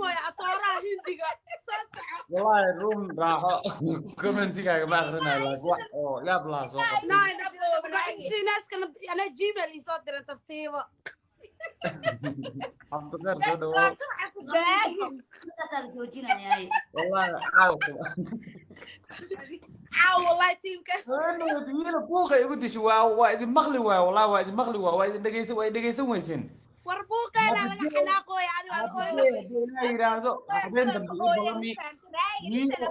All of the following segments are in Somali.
xukumaya atooraha Hindiga. Soo soco. Wallahi run raaxo commentigaaga ma akhrinayo, laakiin wax oo yaab lahaa soo qabtay. Shiinaaskana anaa Gmail ii soo diray, tartiibo. Cabdiqeer, soo dhawow. Markaasaa la joojinayaa. Wallahi caawa. Caaw wallahi tiimka. Wiila buuqa igu dishay, waa idin maqli waaya, wallahi waa idin maqli waaya, waa idin dhegeysan, waa idin dhegeysan weyseen. War buuqeena laga xanaaqooya, adi waa la ooyna. Haddii Ilaah yidhaahdo habeen dambe ii balami. Wiilo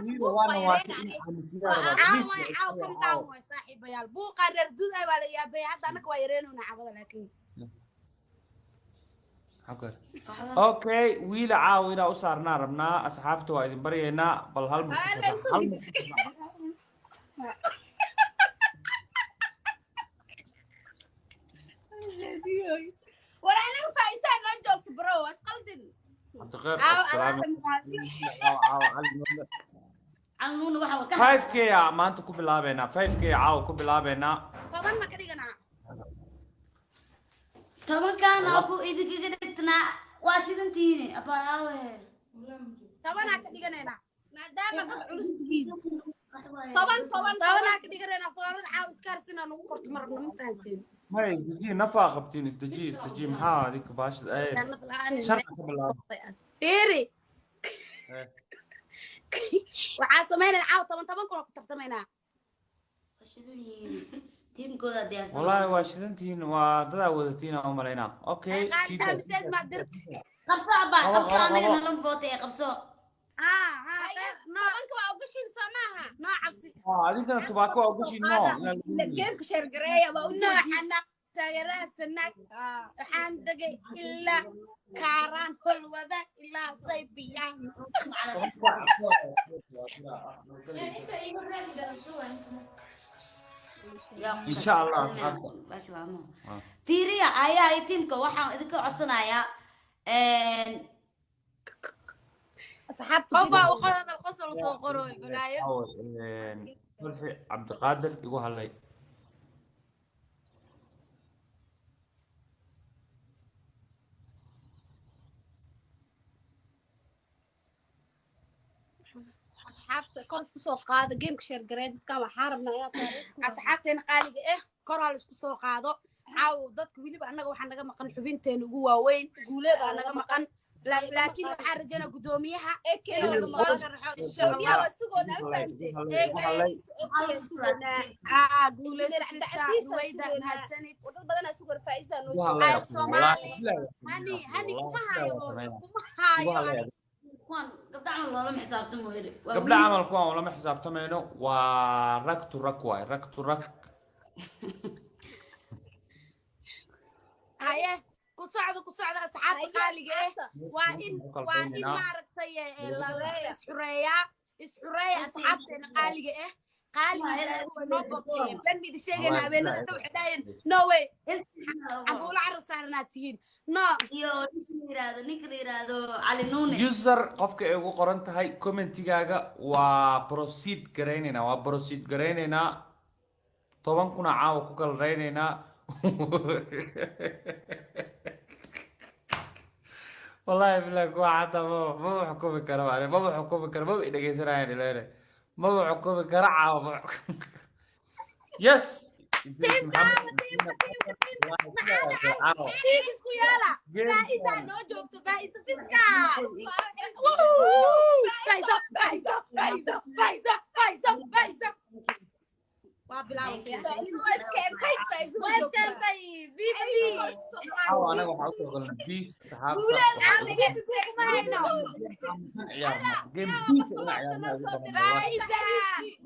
wiilo waana waata in aamusiyaa rabaa. Caaw waay, caaw come down waay saaxiibayaal. Buuqaa reer duud ah waa la yaabay hadda, annaka waa yareynayna cabada laakiin. Okay, wiila caawa inaa u saarnaa rabnaa, asxaabta waa idin baryaynaa, bal hal mar ku fasax, hal mar ku fasax. War anaga faa'iisaa noo joogto, bro, asqaldin. Cabdiqeer. Caawa. Assalamu caawa caawa cali Nuur. Calnuuna waxa ka 5K aa maanta ku bilaabeynaa, 5K caawa ku bilaabeynaa. 10 ma ka dhiganaa? 10-kan ku idinkaga dhigtanaa, waa shidantiini abaawe. 10-aa ka dhiganaynaa. Maadaama dad culus tihiin, 10 10. 10-aa ka dhiganaynaa. Foorada caawa iskaarsinaa nagu korto ma rabno, ma fahanteen? Hay, isdeji, nafaa qabtiin, isdeji, isdeji, maxaa adinka baashid ay Naf la'aan. sharci ka bilaaba. Fiiri. Waxaa samaynayna caawa 10 10 kun oo ku tartamaynaa. Waa shidantihiin, tiimkooda diyaarsan. Wallahi waa shidantihiin, waa dadaa wadatiin aan u malaynaa. Okay, sii daa. Qaalitaa miseed maa dirta. Qabso abaa. Qabo, qabso qabo, anaga qabo. Nala bootay, qabso. Haa haa, no. 10-ka waa ogashiin, soo maaha? No cabsi. Ah, adinkana tubaako waa ogoshiin, no. Gameka share gareeya waa u No xanaaq, taageeraha sanaag. Waxaan degay ilaa Kaaraan, Holwada ilaa Saybiyaan. Insha Allah, asxaabta. Fiiriya ayaa iyo tiimka waxaan idinka codsanayaa. Asxaabta. Qof baa u qodadal qosol soo qorooy balaayad. Sulxi Cabdiqaadir igu hadlay. Asxaabta kor isku soo qaada, gameka share gareeya, dadkan waxaa rabnaa inaad taariikhda. Asxaabteena qaaliga ah, kor ha la isku soo qaado caawo. Dadka weliba annaga waxaa naga maqan xubinteena ugu waaweyn. Guuleeda. Baa naga maqan. Laakiin waxaan rajaynaa guddoomiyaha inuu soo sharaxo, insha Gudoomiyaha Allah. waa sugoonaa, ma fahamtay? Igu hadlay, igu hadlay. Okay, sugoonaa. Aa guuleyso. Cabdicasiis Sista aa Ruwayda. sugaynaa. Mahadsanid. Dad badanaa sugoon, faa'iisaa noo Igu jooga. hadlay. Ay, Soomaali. Hani hani kuma hayo, hooyo, kuma hayo. Igu hadlay. Ani. Kuwan gabdha camal loolama xisaabtamo heli. Waa Gabdha wiil. Camal kuwan lama xisaabtamayno, waa rag to rag waay, rag to rag. Haye, ku socda, ku socda, asxaabta qaaliga eh. Waa in maaragtay la isxureeyaa, isxureeya asxaabteena qaaliga eh. Qaaliga noo boqeeyeen ben midi sheegayna, habeenada dhow waxay dhahayeen, "No way, cambuulo carab saaranaad tihiin, no." Iyo ninka la yiraahdo Cali Nuune. User qofka ay ugu qoran tahay commentigaaga waa proceed garaynaynaa, waa proceed garaynaynaa, 10,000 caawa ku kala raynaynaa. Wallahi billahi kuwa xataa maba xukumi karo ani, maba xukumi karo, maba i dhegeysanayaan ileene, maba xukumi karo caawa, maba xukumi karo. Yes, Idris Maxamed. Maxaa dhacay? Tiim isku yeela. Faa'iisa noo joogto, Faa'iisa fiska. Faa'iisa, Faa'iisa, Faa'iisa, Faa'iisa, Faa'iisa, Faa'iisa waa bilaabatay. Faa'iiso waa iskeentay, Faa'iiso waa waa joogtaa. iskeentay VV. Caawa anaga waxaa usoo galnay peace, asxaabta. Caawa kuma hayno. Aamusan ciyaarna game, peace ina ciyaarna ugu badan. Faa'iisa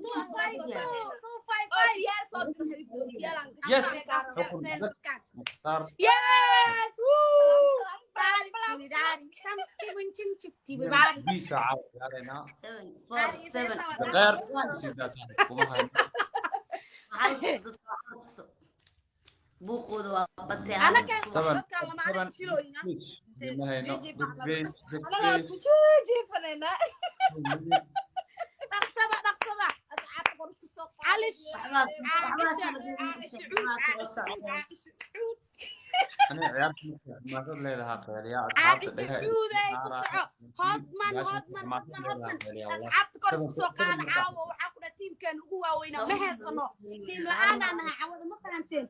252 255. Oo diyaar soo dir, xabiibti, diyaaran. Yes, xukun adag Mukhtaar. Yes, woo. Peace aa caawa ciyaaraynaa. 7 4 7. Deqeer sii daataan kuma hayno. Buuqooda waa batay. Anaka Seven, dadka lama seven, arag filooyina. Peace ma hayno. GG. Big face, big Anaga face. isku jiifanaynaa. Dhaqsada, dhaqsada. Asxaabta kor isku soo qaada. Cali. Waxbaas Caaisha, Caaisha, Cuud, Caaisha, Cuud, Caaisha, Cuud. Aniga ciyaarta markay xamaasad leedahaa qeeliyaa asxaabta Caaisha dhagaha Cuuday ku soco. Hodman, Hodman, Hodman, Hodman. Asxaabta kor isku soo qaada caawa. Waxaa ku dhaha tiimkan ugu waaweynaa ma heesano. Tiim la'aanaa nahay cawada, ma fahanteen?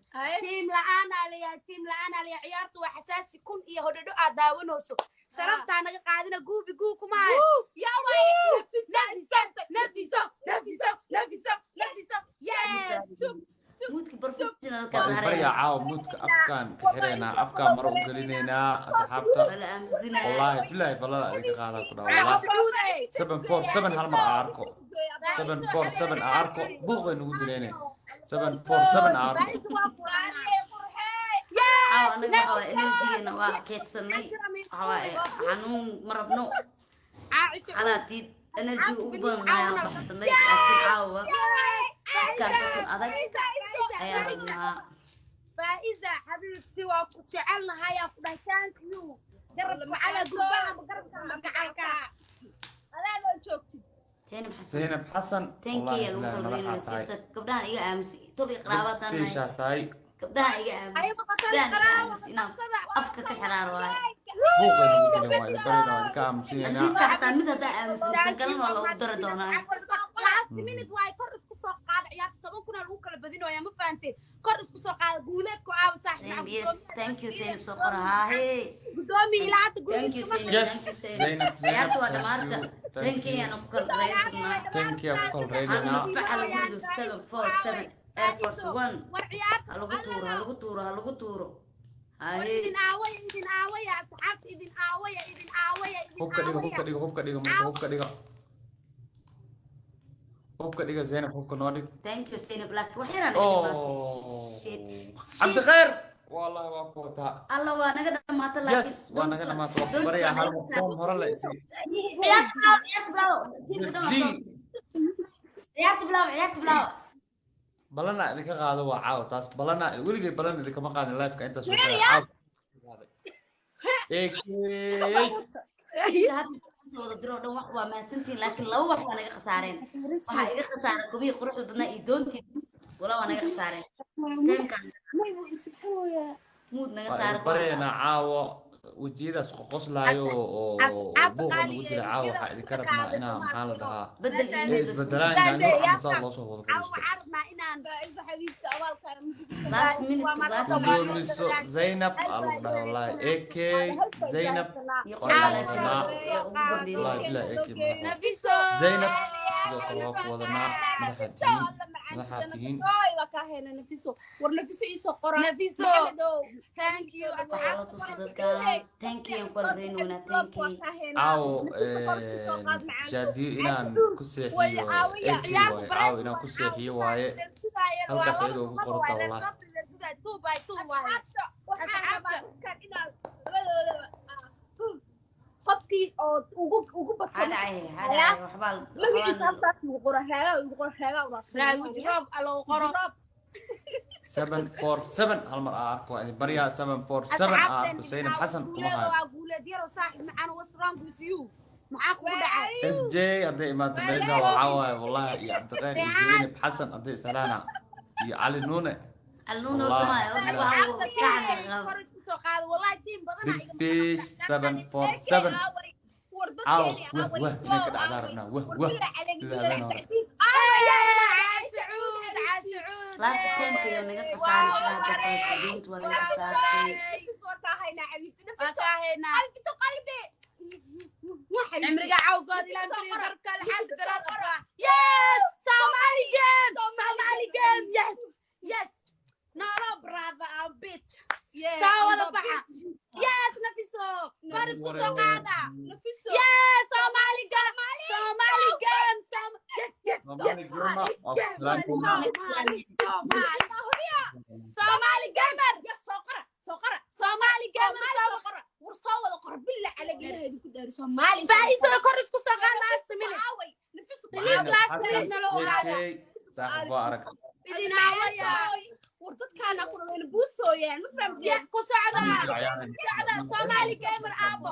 Tiim la'aanaa leeyahay, tiim la'aanaa leeyahay. Ciyaartu waa xasaasi, kun iyo hodhodho aad daawanayso. Sharaftaa naga qaadina, guubi guu kuma hayo. Yaa waaye? Nafiso, Nafiso, Nafiso, Nafiso, Nafiso, yes. Muudka professionalka Waa baryaa caawa, muudka afkaan ka xiraynaa, afkaan maro u gelinaynaa asxaabta. Wala aamusinaya. Wallaahi bilaahi ballada idinka qaadaa ku dhaha wallahi. Cuuday. 747 hal mar aa arko, 747 aa arko, buuqay nagu dileene. 747 aa arko. Caawa anaga waxa waaye energygeena waa keedsanay. Waxa waaye xanuun ma rabno. Caaisha. Xalaatiid energy ugu badan ayaan baxsanay, laakiin caawa dadkaan xukun adag ayaa rabnaa. Faa'iza xabiibti, waa ku jecelnahay, aa ku dhahay. Thank you. Garabka calaa gurbaha ama garabka ama gacalka. Adaa noo joogtid. Zainab Xasan. Zaynab Xasan. Thank wallaahi you lagu bilaahi kalreynaya madaxaa tahay. Sister, gabdhahan iga aamusi, tob iyo qaraabaadan nahay. Fiishaa tahay. Gabdhaha iga aamus. Ayaga qotol Gabdhahan iga qaraabo aamus inaan qabsada. Afka ka xiraar waaye. Buuqay nagu dileen, waa idin baryaynaa, waa idinka aamusinaynaa. Artiiska xataa mid haddaa aamusin, tan kalena waa loogu dari doonaa. Last minute waay, kor isku soo qaada. Ciyaarta 10,000 aa lagu kala badinooyaa, ma fahanteen? Kor isku soo qaada. Guuleedku aawa saaxiib. Zainab, yes, thank you. Zainab soo qora haahe. Gudoomiye ilaa hadda Thank you. gurigiisa kama Zainab. Yes. Thank you, Zainab. Zaynab, Ciyaarta Zaynab, waa thank dhamaarta. you, thank Thank you you. ayaan ku kala reynaa. Thank you, ku kala Hal reynaynaa. madfac ha lagu rido, 747 Air Force One. War ciyaarta. Ha lagu tuuro, ha lagu tuuro, ha lagu tuuro. War Haye. idin aawaya, idin aawaya asxaabta, idin aawaya, idin aawaya, idin Hubka dhiga, hubka aawaya. dhiga, hubka dhiga marka, hubka dhiga, hubka dhiga. Zaynab, hubka noo dhig. Thank you, Zainab, laakiin wax yaraan naga dhimaatay. Oh. Shit. Cabdikhayr, wallahi waa ku wataa. Alla, waa naga dhamaata laakiin. Yes, waa naga dhamaata. Waa ku baryaa hal qoom hore la isii. Ciyaarta bilaaw, ciyaarta bilaaw, tiimka dhan waa G soo. Ciyaarta bilaaw, ciyaarta bilaaw. Balana idinka qaado waa caawa taas. Balana weligay balan idinkama qaadin liveka intaas soo galay caawa. AK. Hadda soo wada diro dhan wax waa mahadsantihiin, laakiin laba wax waa naga khasaareen. Waxaa iga khasaaray kubihii quruxda badnaa iyo doontii wala waa naga khasaareen. Tiimkan muud naga Waa saaray. idin baryaynaa caawa, wejiyadaas qoqoslaayo oo Asxaabta buuqa nagu qaaliga jira ee caawa. wejiyada Waxaa idinka rabnaa inaa, maxaa la dhahaa, Bedel iyo ee muud. isbedelaan Bande, yaanyo ama yaabta. saa loo soo wada Caawa fadhiisto. waxaan rabnaa inaan Faa'iza xabiibti, abaalkaaga Last minute, last minute. Gudoomiso Zaynab aa lagu dhahay wallahi. AK Zaynab Iyo waa qoraal idin wadanaa. iyo ugu kordhiyay. Wallahi billahi AK madaxa. Nafiso. Zaynab sidoo kale waa ku wadanaa, madaxaad tihiin, madaxaad tihiin. Waa kaa hayna Nafiso. War Nafiso iisoo qora. Nafiso. Maxamedow. Thank you Waxaa la asxaabta. tuso dadkan. Thank you aan kula reynona, thank you. Caawo shaadiyo inaan ku seexiyo AK waaye, caawo inaan ku seexiyo waaye. Halkaas ayadoo ugu qorata wallahi. Asxaabta, waxaan rabaa dadkan inaad labadoodaba qofkii oo ugu bato Maxaa dhacay? Maxaa dhacay? Waxbaa magaciisa halkaas ugu qora, raagaa ugu qora, raagaa uraarsan. Raagujroob aloo qoro. 747 hal mar aa arko, waa idin baryaa. 747 aa arko. Zaynab Xasan kuma hayo. Waa guuleed yaro saaxib macaan. What's wrong with you? Maxaa kugu dhacay? SJ hadday imaato meesha waxaa waaye wallahi, iyo Cabdiqayr iyo Zaynab Xasan hadday isalaana iyo Cali Nuune. Alnuun horta maayo, horta waxa uu Asxaabta saxan kor isku soo qaado wallahi, tiim badanaa Big Fish 747 War caaw dadkeeni wah wah inay ka dhacdaa rabnaa, wah wah sida habeen hore. Caashucuud, Caashucuud. Last time iyo naga khasaaraysaa dadka, doonta waa naga khasaartay. Waa kaa haynaa. Cimriga cawgood ilaa miriyo garabka alxaas garaad abaa. Yes, Somali game, Somali game, yes, yes. Nolo brother, I'm bit soo wada baxa. Yes, Nafiso, kor isku soo qaada. Yes, Somali game, Somali game, yes, yes. Somali Gamer waa ku salaamaynaa. Somali, Somali, Somali gamer, Somali gamer. Faa'iiso, kor isku soo qaad last minute. Please, Zaynab last Xasan minute nala ogaada. AK saaxiib waa arag. Idin aawaya. War dadkaana ku dhaweyna buusooyaan, ma fahamteen? Ku socda socda, Somali gamer aabo.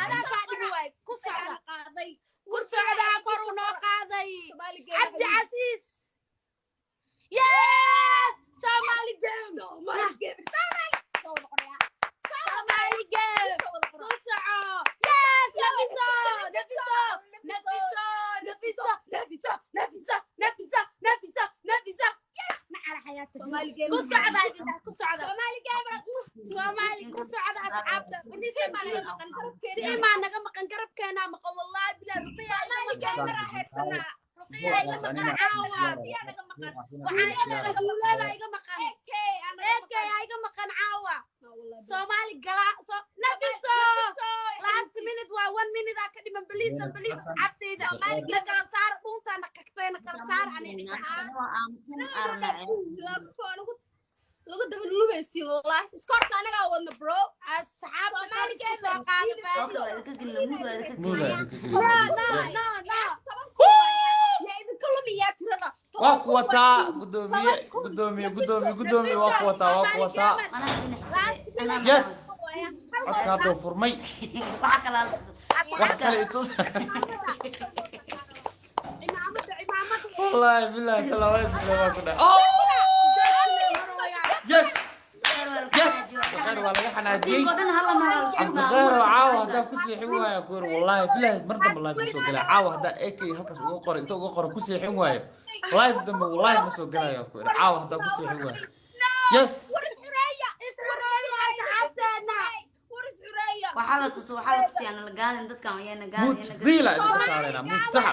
Adaa kaa dhigi waay. Ku socda, Qaaday. Ku socda, kor u noo qaaday. Cabdi Casiis, yes, Somali game. Game ku soco. Yes, Nafiso, Nafiso, Nafiso, Nafiso, Nafiso, Nafiso, Nafiso, Nafiso, Nafiso. Macala xayaata. Ku socda idin, ku socda. Somali gamer. Soomaali ku socda asxaabta. Tiimaa naga maqan, garabkeenaa maqan, wallaahi bilaa Ruqiya iga maqan. Ruqiya iga maqan caawa. Waxaa iga maqan Guuleeda iga maqan. AK iga maqan caawa. Soomaali galaa so Nafiso. Last minute waa 1 minute aa ka dhiman. Please, please, asxaabtayda na kala saar, dhuuntaa na kagtay, na kala saar ani. Lagu daba lubaysi wallahi. Score-ka anagaa wadna, bro. Asxaabta kor isku soo qaada baadi. Muuda. No, no, no, no. Yaa idinka lumiyaa tirada. Waa ku wataa, gudoomiye, gudoomiye, gudoomiye, gudoomiye, waa ku wataa, waa ku wataa. Yes, codka hadduu furmay. Wax kale i tus. Cimaamada, cimaamada. Wallaahi billahi talabaad isla waa ku dhahay. Oh yes, yes, Cabdikhayr waa laga xanaajiyey. Cabdikhayr oo caawa haddaa ku seexin waayo ku yiri, wallaahi billahi mar dambe live ma soo gelaya. Caawa haddaa AK halkaas uga qoray, inta uga qoro ku seexin waayo, live dambe wallaahi ma soo gelayo ku yiri, caawa haddaa ku seexin waayo. Yes. Iswareeya asxaabteena. Waxaa la tuso, waxaa la tusiyaa nala gaadin dadkan ayaana gaadin. Mute real aa idinka saaraynaa, mute saxa.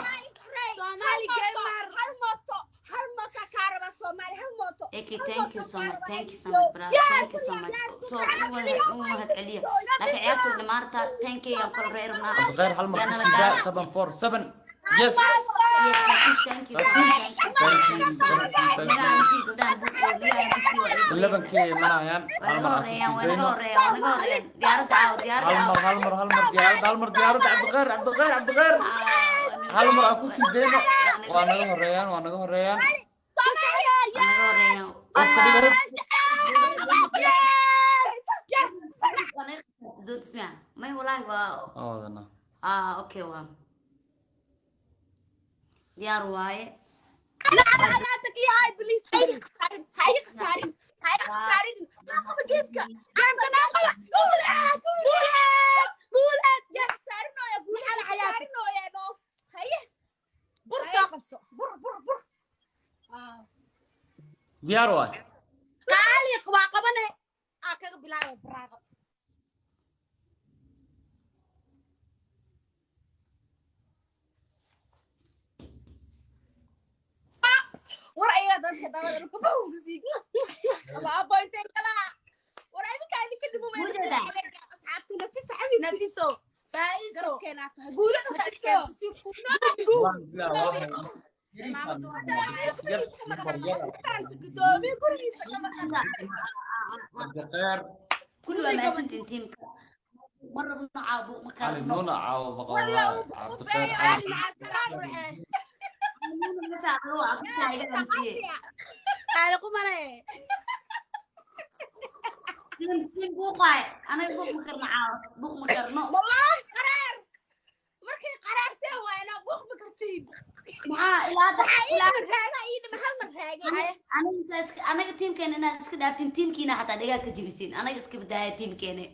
Somali gamer. Hal mooto, hal mooto kaa rabaa Soomaali, hal mooto. AK, thank you so much, thank you so much, brother, thank you so much. So u mahad celiya, laakiin ciyaartu dhamaarta 10K aan kala reerbnaa. Cabdikhayr hal mar ku siidaa, 747. Yes. Yes, thank you so much, thank you so much, Thank you, thank you, thank gabdhaha you. MC, gabdhaha buuqooda MC. 11K imanayaan, Waa hal naga mar aan ku horeeyaan, sii waa naga dayno. horeeyaan, waa naga horeeyaan. Diyaaradda aaw, diyaaradda Hal aaw. mar, hal mar, hal mar diyaaradda, hal mar diyaaradda. Cabdikhayr, Cabdikhayr, Cabdikhayr, hal mar aan ku sii dayno. Waa naga horeeyaan, waa naga horeeyaan. Waa naga horeeyaan. Hubka dhiga, hub. Waa naga khasaartay doonta ismiya may walaahi waa. Waa wadanaa. Ah, okay, waa diyaar waaye. Xayaatك iyo hay, please. Hayga khasaarin, hayga khasaarin, hayga khasaarin. Qaba game-ka. Game-ka noo qaba. Guuleed, guuleed, guuleed. Yes. Khasaarinooya, guulaha Maxaa xayaatك? khasaarinooya no. Haye. Bur soo qabso. Bur, bur, bur. Diyaar waay. Qaali waa qabane aa kaga bilaaba brother. War ayaga dadka dabada ku bawgsi. Ama abo intee kala. War adinka idinka dhimo. Mujeedaa? Asxaabta Nafisa xabiibti. Nafiso, Faiso. Garabkeena tahay. Guulada Nafiso. Wallaahi billahi waa haynaa. Gudoomiye gurigiisa kama Cabdikhayr. Kulli waa mahadsantiin tiimka. Ma rabno caabuq, ma Cali karno. Nuuna caawa baqa wallaahi Cabdikhayr. Qaali maxaa salaam ruxe. Meesha adigu waa cabsigaa iga dhamsiye. Qaali qumane. Tiim, tiim buuqaay, anaga buuq ma karno caawa, buuq ma karno. Wallaahi qaraar. Markay qaraartee waa inaa buuq ma kartiin. Maxaa ilaa hadda ilaa Ii raaga, ii dhima hal mar raagay. Anaga intaa anaga tiimkeena inaad iska dhaaftiin, tiimkiina xataa dhigaa ka jibisin, anaga iska badaaya tiimkeena.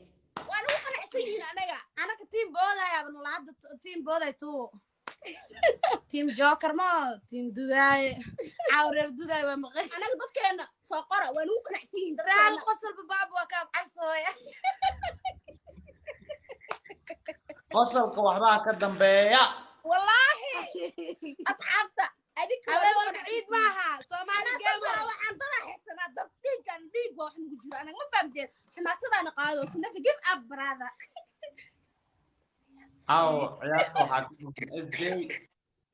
Waa nagu qanacsan yihiin anaga. Anaka team booday abnula hadda, team booday tuu. Team joker ma team dudaay caaw, reer dudaay waa maqan. Anaga dadkeena soo qora, waa nagu qanacsan yihiin Raal dadkeena. Qosolba baab waa ka cabsooya. Qosolka waxbaa ka dambeeya. Wallaahi asxaabta adinka waa Habeen nagu walba qanacsan ciid yihiin. maaha Soomaali gamer. Waxaan dada haysanaa dad dhiiggan, dhiig waa wax nagu jiro anaga, ma fahamteen? Xamaasadaana qaadoosa. Never give up, brother. Caawa ciyaarta waxaa ka maqan SJ.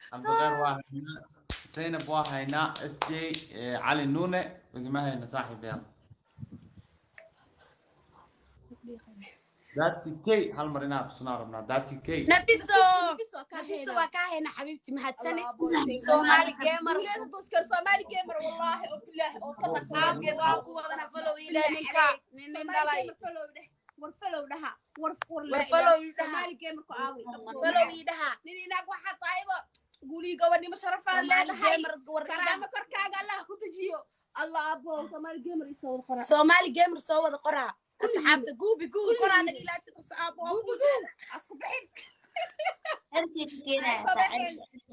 Cabdikhayr waa haynaa, Zaynab waa haynaa, SJ, Cali Nuune idima hayna saaxiib yaal. Dati K hal mar inaad tusnaa rabnaa, Dati K. Nafiso. Nafiso waa kaa Nafiso. haynaa. Waa kaa hayna xabiibti, mahadsanid Soomaali gamer. Guuleed hadduu iskaro Soomaali gamer, wallaahi oo bilaahi oo tala Asxaab waa ku wadana, follow ila ninka nin dhalay. Gamer follow dheh, war follow dhaha, war war. War follow ii dhaha. Soomaali gamer ku aawi. Follow ii dhaha. Nin inaag waxaa tahayba guulihii gobonnimo sharafaad Soomaali leedahay. gamer warkaan. Karaama korkaaga Allah ku dejiyo. Allah abo Soomaali gamer isoo wada qora. Soomaali gamer soo wada qoraa. Asxaabta guubi guubi koraa naga ilaashid aabo. Guubi guub asku bixin. Cirkay ka keenaya taa,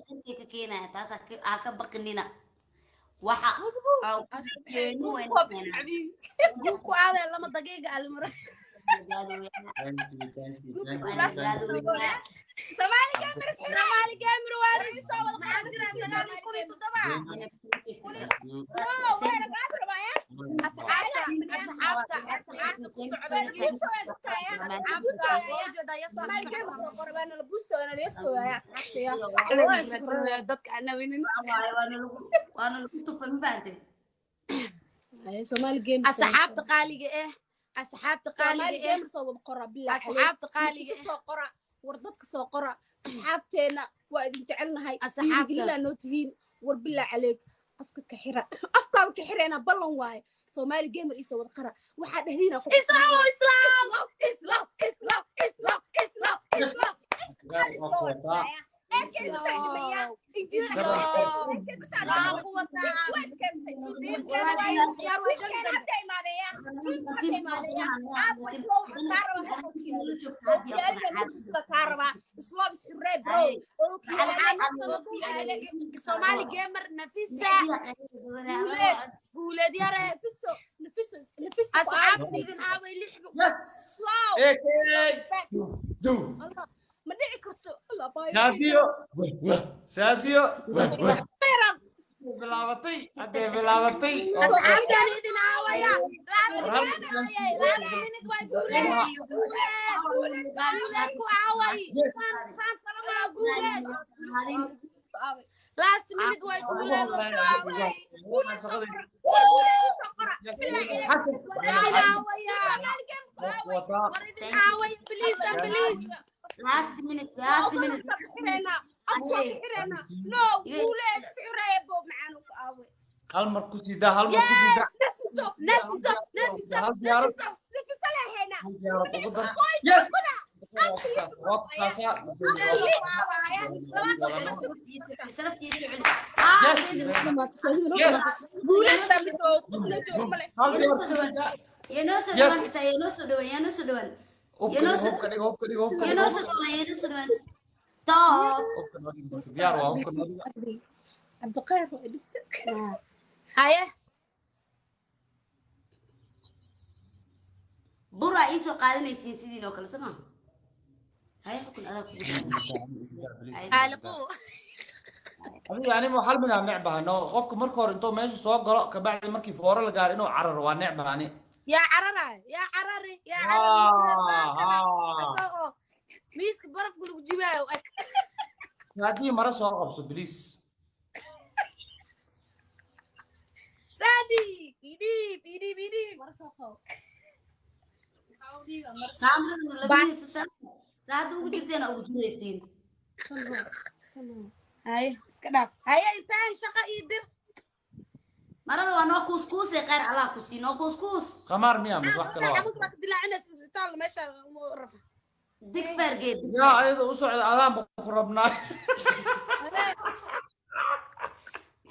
cirkay ka keenaya taas ha ka baqinina waxa Asku bixin keeni guub wayna koo bixin keenaan. xabiibi. Guubku aaway lama daqiiqa almara. Thank you, thank you, Guubi thank guub you, asku thank you. bixin. Soomaali gamer xira. Soomaali gamer waa maxaa jira 9,007. Thank you. No, weena kaa rabaya. Asxaabta asxaabta asxaabta ku socda. Asxaabta waa ujeedaa ya Soomaali gamer soo qora waana la buuso waana la sooyaa asxaabta ya. Dadka aan nawinin. Waana lagu tufay, ma fahantay? Soomaali gamer. Asxaabta qaaliga eh, asxaabta Soomaali qaaliga eh, gamer soo wada qora bilaa. Asxaabta qaaliga eh. Soo qora war dadka soo qora asxaabteena waa idin jecelnahay. Asxaabta. Dhiirigelinaa noo tihiin war bilaa caleeg afka ka xira afkaaba ka xireena ballan waaye. Soomaali gamer ii soo wada qora waxaa dhehdiina ku Islaam islaam islaam islaam islaam islaam islaam. Gaar waa ku wataa. Laa quwata. Diinkeeda waa inuu ciyaar way gali dambe. Soomaali gamer Nafisa guuleed yare asxaabta idin aaway lix. Yes. AK. Zoom. Ma dhici karto. Shaadiyo. Wah, wah. Shaadiyo. Wah, wah. Bilaabatay. Haddee bilaabatay. Asxaabtaan idin aawaya. Last minute waa guuleed guuleed guuleed ku aaway. Yes. Guuleed last minute waa guuleed ku aaway. Xasan. Idin aawaya. Waa ku wataa. War idin aaway, please and please. Last minute, last minute. Hal mar ku sii daa, hal mar ku sii daa. Nafiso nafiso Hal diyaarad. nafiso. Hal diyaarad ugu dar. Yes. Waa ku taasaa. Yes. Yes. Hal diyaarad ku sii daa. Yaa noo soo dhawaan xitaa, yaa noo soo dhawaan, yaa noo soo dhawaan. Hubka dhig, hubka dhig, hubka dhig, hubka Yaa dhig. noo soo dhawaan, yaa noo soo dhawaan. Stop. Hubka noo dhig marka. Diyaar waa hubka noo dhig. Cabdiqayr waa dhibta. Haye. Buraa ii soo qaadanaysiin sidiin oo kale soo ma haye xukun adaa kugu Qaaliqu. Adiga anima hal mid aan necbahay no qofka marka hore intuu meesha soo galo kabacdi markii fooro la gaaro inuu cararo waa necbahay ani. Yaa carara yaa carari yaa carari asagoo miiska barafka lagu jibaayo ag. Haddii mara soo qabso please. Raadi idhiib idhiib idhiib. Saamradana labadiisa saacadda ugu jirteena ugu jiraysiin. Haye iska dhaaf haye intaan shaqa ii dir. Marada waa noo kuuskuusay khayr allah ku sii noo kuuskuus. Khamaar miya mise wax kale waa? Xanuunka baa ka dilaacinaysa isbitaal meesha rafa. Dig feergeed. Yaa ayada u socda adaanba ku rabnaa.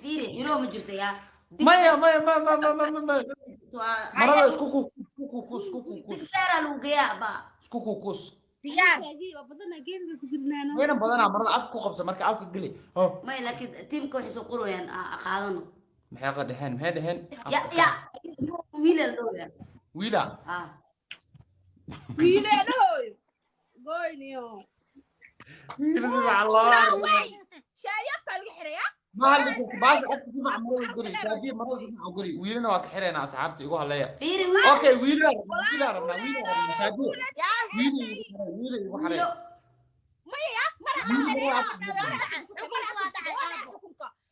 Fiiri xiroo ma jirto yaa. Dig Maya maya maya maya maya maya. waa Marada isku kukus isku dig kukus feeraa lagu geeyaa baa. Isku kukus. Diyaar. Wayna badanaa marada afka ku qabsa marka afka geli. Oh. May laakiin tiimka waxay soo qorayaan qaadano. Maxay qa dheheen maxay dheheen? Ya ya wiilal dhowya. Wiila. Ah. Wiileedhooy goyniyo. Wiila si fiican loo Shaadi afkaa laga xirayaa. Ma hadli karto baasha afka si fiican marada geli. Shaadiya marada si fiican geli. Wiilana waa ka xireynaa asxaabta igu haleeya. Fiiri wiil. Okay, wiila wiila rabnaa wiila rabnaa shaadiya. Yaa. Wiila igu xaree wiila igu xaree. Wiilo. Maya mara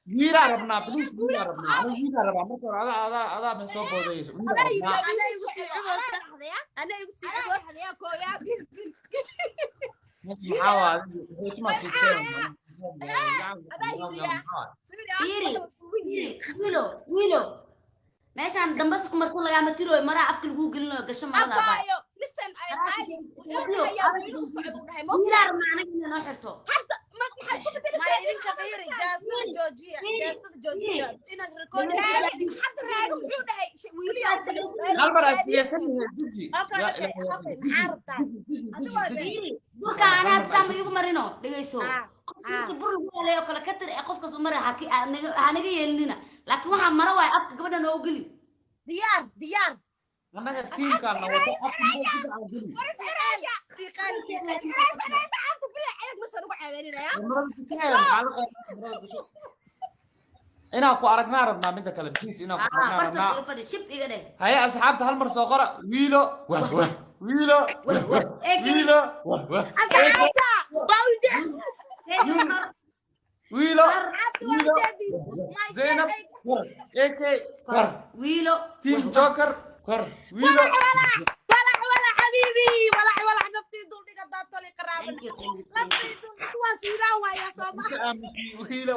Wiila rabnaa please wiila rabnaa aniga wiila rabaa marka hore adaa adaa adaa ma soo boodayso wiila rabnaa. Ana igu sii cudursa ana igu sii cudursa. Meesha maxaa waa adigu wuxuu siigteen. Fiiri fiiri wiilo wiilo. Meeshaan dambas ku marsan lagaama tirooyo maraa afka laguu gelinayo gasho marada baa. Abaayo listen ay qaali wuxuu dhahayaa wiil u socdo u dhahay ma Wiilaa rabnaa anaga inay noo xirto. Hadda ma maxaa Ma idinka qiiri jaasada joojiya, jaasada joojiya inaad record. Hadda Raaga muxuu dhahay? Wiiliyaa. Hal mar aad siyaasan yahay, deji. Okay, okay, okay, maxaa rabtaa? Fiiri, burka anaa hadda saama iigu marino, dhegeyso. Qofka inta bur lagu helayo oo kale ka tir ee qofkaas u mari, ha naga yeelinina, laakiin waxaa mara waay afka gabadha noogu geli. Diyaar, diyaar. Annaga tiimkaan na wato afka meel si fiican geli. Siiqaal, siiqaal. Marada tusaya, maxaa la qaadaa marada gasho? Inaan ku aragnaa rabnaa midda kale, please, inaan ku aragnaa Bartaas rabnaa. iga fadhi, shib iga dheh. Haye asxaabta, hal mar soo qora wiilo wah wah, wiilo wah wah, wiilo wah wah. Asxaabta waa ujeed. Wiilo. Asxaabta waa wiilo ujeedin. My Zainab kor, AK kor. Wiilo. Team Joker kor, wiilo. Walax walax walax xabiibi, walax walax, naftii duldhiga daatoli qaraabana, naftii duldhiga waa Suudaan waaya Sooma. Wiilo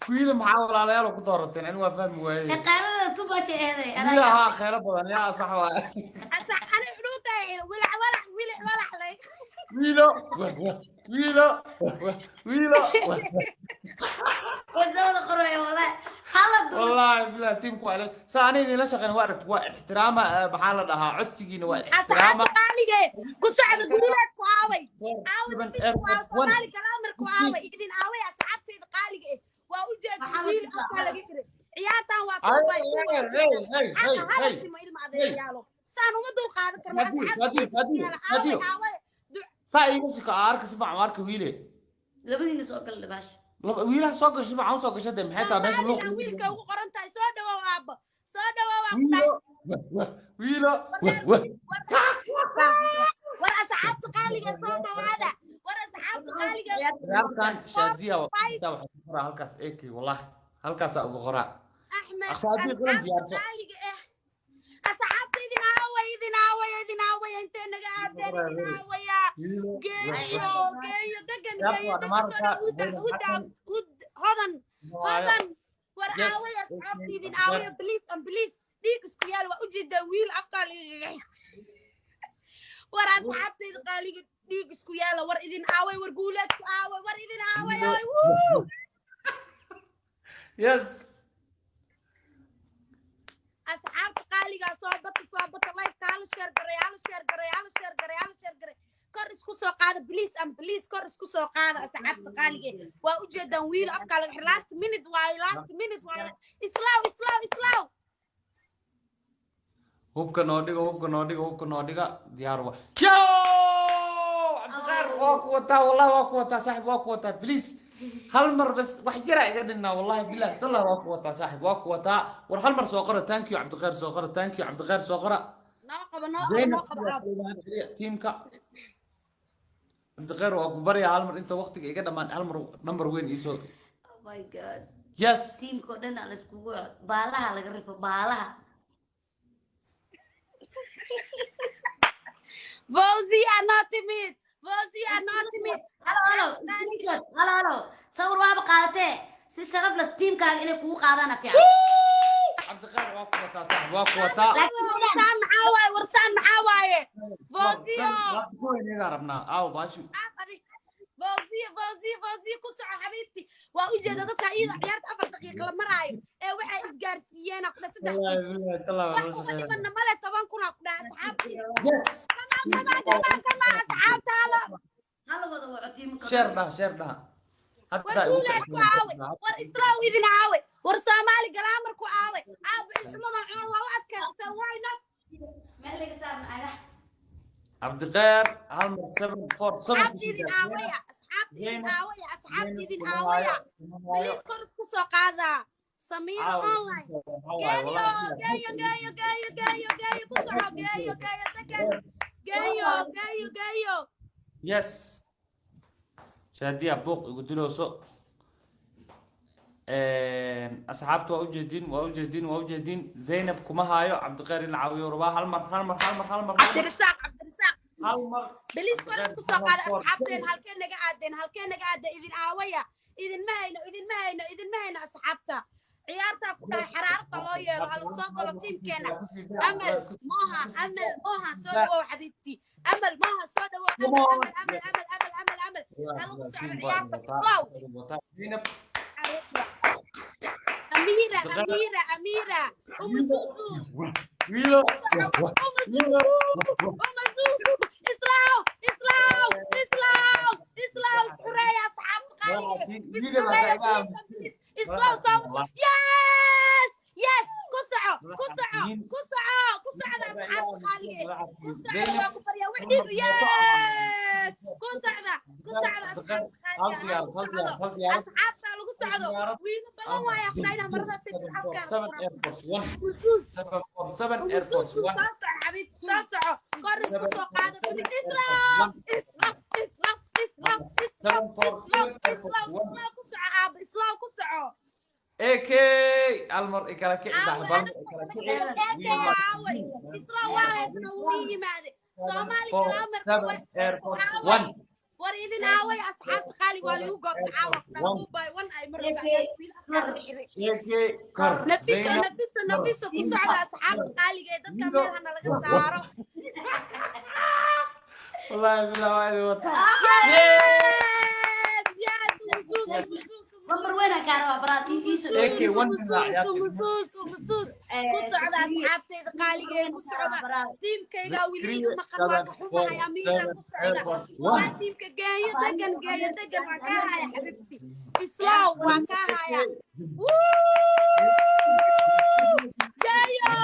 wiilo, maxaa walaalayaal ku doorateen? Ani waa fahmi waaye. Qeylada tubaja eeday. Wiilo haa, kheylo badan yaa sax waaye. Asax ani xunuutahay, wilax walax wilax walax lay. Wiilo wah wah, wiilo wah wah, wiilo wah wah. Wasawada qoraya walaa hala dul. والله بالله tiimku waa saa aniga idinla shaqeyn, waa aragti, waa ixtiraama, maxaa la dhahaa, codsigiina waa ixtiraama. Asxaabta qaalige ku socda, guulaad ku aaway, aaway, ku aaway, Soomaali galaamar ku aaway, idin aaway asxaabtayda qaaliga eh. Waa u jeedin wiil afkaa laga xiray, ciyaartan waa tuubay. Xaqa hala simo ilma adeeryaalo, saan uma dul qaadan karno. Asxaabta aaway, aaway. Saa iiga siko arka, si fiican u arka wiile. Labadiina soo kala dhibaash. Wiilaha soo gashay, si fiican u soo gashay dee, maxay tahay meesha luuq? Soomaaliga wiilka ugu qoran tahay, soo dhawow aabbo, soo dhawow aan ku dhahay. Wiilo wah wah, wiilo wah wah. War asxaabta qaaliga soo dhawaada, war asxaabta qaaliga. Ciyaartan Shaadiya waxaa ku qoraa halkaas AK, wallahi halkaasaa uga qoraa. Axmed. Shaadiya kulan asxaabta diyaarso. Qaaliga eh, asxaabta idin aaway, idin aaway, idin aaway, intee naga aadeen, idin aawaya. Geeyo, geeyo degan, geeyo degan, soo dhaw huda, huda, hud, hodan, hodan, war aaway asxaabta, idin aawaya, please and please, dhiig isku yaal waa ujeedaa wiil afkaa lagaga. War asxaabtayda qaaliga, dhiig isku yaala, war idin aaway, war guuleedku aaway, war idin aaway, aaway, wuu. Yes. Asxaabta qaaligaa soo bata, soo bata, liveka hala share garay, hala share garay, hala share garay, hala share garay, kor isku soo qaada, please and please, kor isku soo qaada asxaabta qaaliga. Waa ujeedaan wiil afkaa laga xir, last minute waayo, last minute waayo, islaaw, islaaw, islaaw. Hubka noo dhiga, hubka noo dhiga, hubka noo dhiga, diyaar wa yo. Cabdiqaar waa ku wataa, wallahi waa ku wataa saaxib, waa ku wataa. Please hal mar bas, wax jira iga dhinnaa, wallahi billahi tallah, waa ku wataa saaxib, waa ku wataa. War hal mar soo qora thank you Cabdiqaar, soo qora thank you Cabdiqaar, soo qora. Noo qaba, noo qaba. Zaynab. Noo qaba aab. Tiimka Cabdiqaar waa ku baryaa, hal mar inta waqtiga iga dhammaan, hal mar number weyn iisoo. Oh my God. Yes. Tiimka oo dhan aa la iskugu baalaha laga rifo baalaha. Fawziya noo timid, Fawziya noo timid. Halo, halo, screenshot, halo, halo, sawir waaba qaadatee, si sharaf leh tiimkaaga inay kugu qaadaana fiican. Cabdiqaar waa ku wataa saaxib, waa ku wataa. Laakiin Warsaan maxaa waaye? Warsaan maxaa waaye? Fawziyo. Kuweyneedaa rabnaa aaw baashi. Fawziyo, Fawziyo, Fawziyo, ku soco xabiibti. Waa ujeeda dadka iyada ciyaarta 4 daqiiqa la maraayo ee waxay isgaarsiiyeen ku dhahay 3,000. Wallahi billahi tallah. Wax uga dhimanna male, 10,000 aa ku dhahay asxaabtii. Yes. Kamaa, kamaa, kamaa, asxaabta hala. Hala wada waco tiimka. Share dhaha, share dhaha. War guulaad ku aaway, war islaaw idin aaway, war Soomaali galaamar ku aaway, aaba ilxumada caan waa u adkaysata, why not? Meel laga saar macaga. Cabdiqeer hal mar 747. Asxaabta idin aawaya, asxaabta idin aawaya, asxaabta idin aawaya, please, kor isku soo qaadaa. Samiira online, geeyo, geeyo, geeyo, geeyo, geeyo, geeyo, ku soco, geeyo, geeyo degan, geeyo, geeyo, geeyo. Yes, Shaadiya buuq igu dilooso. Asxaabta waa ujeedin, waa ujeedin, waa ujeedin. Zaynab kuma haayo. Cabdiqeer in la caawiyo rabaa. Hal mar, hal mar, hal mar, hal mar. Cabdirasaaq, Cabdirasaaq. Hal mar. Please kor isku soo qaada asxaabteen. Halkee naga aadeen? Halkee naga aadeen? Idin aawaya, idinma hayno, idinma hayno, idinma hayno asxaabta. Ciyaartaa ku dhahay xaraarada loo yeelo, hala soo galo tiimkeena. Amal Moha, Amal Moha, soo dhawow xabiibti. Amal Moha, soo dhawow. Amal, Amal, Amal, Amal, Amal, Amal, Amal. Ha lagu socdo ciyaarta. Islaaw. Amira, Amira, Amira. Uma Zuzu. Wiilo. Uma Zuzu. Uma Zuzu. Islaaw, Islaaw, Islaaw, Islaaw. Isxureeya asxaabta qaaliga. Isxureeya, please, please. Islaaw soo. Yes! Yes! Ku soco, ku soco, ku soco, ku socda asxaabta qaaliga. Ku socda, waa ku baryaa wixdiidu. Yes! Ku socda, ku socda asxaabta qaaliga. Asxaabta lagu socdo. Wiilo balan waaya aqdaa marada si afka. 747 Air Force 1. Soo soco xabiibti, soo soco. Kor isku soo qaada. Islaam, Islaam, Islaam, Islaam, Islaam, Islaam, Islaam, Islaam ku soco aaba, Islaam ku soco. AK almar ikala kici saaxiib, almar ikala kici. Aaway Islaam, waa haysna, wuu ii yimaade. Soomaali kalaamar Air Force 1. War idin aaway asxaabta qaaliga? Waa lagu goobta caawa by one ay marwiil afkaa xiray. AK kor. Nafiso, Nafiso, Nafiso, ku socda asxaabta qaaliga ee dadka meelhana laga saaro. Wallahi bilaa waa idin wataa. Yes, yes, musuus, musuus. Lambar weyn aan kaa rabaa baraad iiso. AK 1. Musuus, musuus, musuus, ku socda asxaabtayda qaaliga ee, ku socda tiimkayga. Weli iga maqan, waa ka xumahay. Amiira, ku socda waa tiimka. Geeyo degan, geeyo degan, waa kaa haya xabiibti. Islaaw, waa kaa haya. Geeyo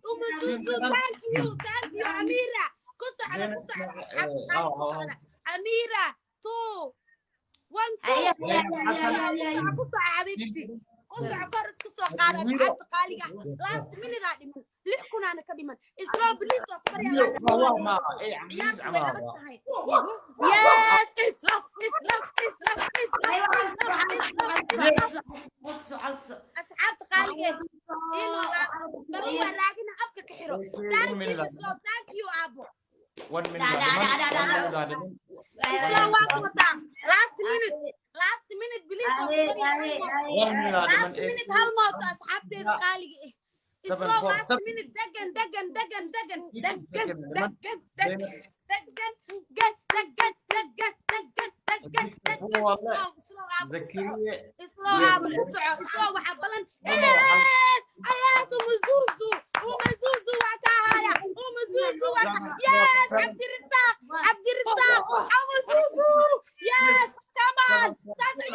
umusuusu, thank you, thank you. Amiira, ku socda, ku socda asxaabta qaaliga, ku socda. Amiira, 2 1 2, ku soco xabiibti, ku soco. Kor isku soo qaada asxaabta qaaliga. Last minute aa dhiman, 6,000 aana ka dhiman. Islo, please, waa ku baryaa. Ciyaartu way adag tahay. Yes, Islo, Islo, Islo, Islo, Islo, Islo. Asxaabta qaaliga balan waa raagina, afka ka xiro. Thank you, Islo, thank you aabo. Islo, waa ku wataa. Last minute, last minute, please, waa ku baryaa. Last minute, hal mooto asxaabteeda qaaliga ah. Islo, last minute, degan, degan, degan, degan, degan, degan, degan, degan, degan, degan, degan, degan, degan. Islo, Islo aabo, ku soco. Islo aabo, ku soco. Islo, waxaa balan. Yes, ayaas. Umuzuzu, Umuzuzu, waa kaa haya. Umuzuzu, waa kaa. Yes, Cabdirisaaq, Cabdirisaaq, Umuzuzu. Yes, come on.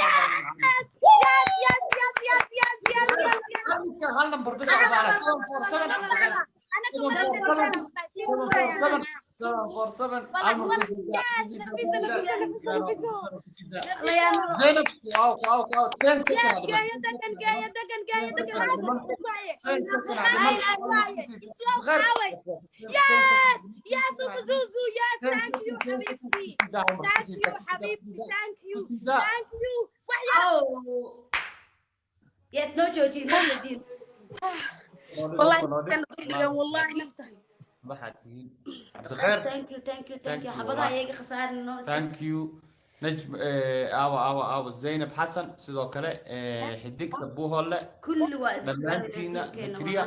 Yes, yes, yes, yes, yes, yes, yes, yes, yes. Hal number bas aa baana 747. أنا كمان. 747. Yes, نفيسة، نفيسة، نفيسة، نفيسة. Zainab, wow wow wow, 10 seconds. Geeyo degan, geeyo degan, geeyo degan. Waaye waaye, Islam aaway? Yes, yes, Umuzuzu, yes, thank you حبيبتي, thank you حبيبتي, thank you, thank you. Wax yar. Yes, no joojin, no joojin. والله كان ضربي والله نفسه. Waxaad tihiin Cabdikheer. Thank you, thank you, thank you. Xabadaha iyaga khasaarino. Thank you Najm, aawa aawa aawa Zaynab Xasan, sidoo kale xidigta Buuholle. Kulli waa dhammaantiina, Zakariya.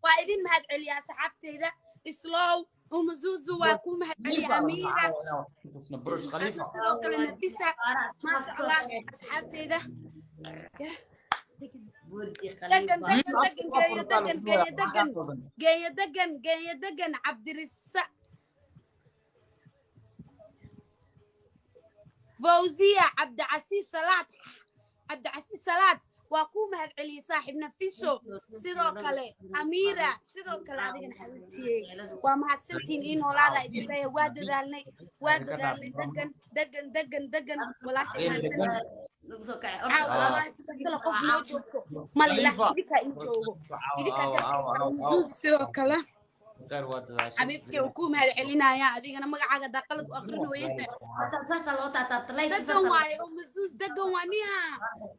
Waa idin mahad celiyaa asxaabteyda. Islow, Umuzuzu, waa kuu mahad celiya. Amiira. Burj Khalifa. Sidoo kale Nafisa, maasha Allah, asxaabteyda. Degan, degan, degan, geeyo degan, geeyo degan, geeyo degan, geeyo degan. Cabdirisa, Fawziya, Cabdicasiis Salaad, Cabdicasiis Salaad, waa kuu mahad celiyey saaxiib. Nafiso, sidoo kale Amiira, sidoo kale adigana xabiibtiyey, waa mahadsantihiin. Ii noolaada idin leeyahay. Waa dadaalnay, waa dadaalnay. Degan, degan, degan, degan, walaashay mahadsan. Qof noo joogto malila, idinkaa ii joogo, idinkaa. Sidoo kale Khayr, waa dadaashay. Xabiibtii, uu kuu mahad celinayaa. Adigana magacaaga daaqalad u akrin weyne. Degan waaye Umuzuuz, degan waa miya.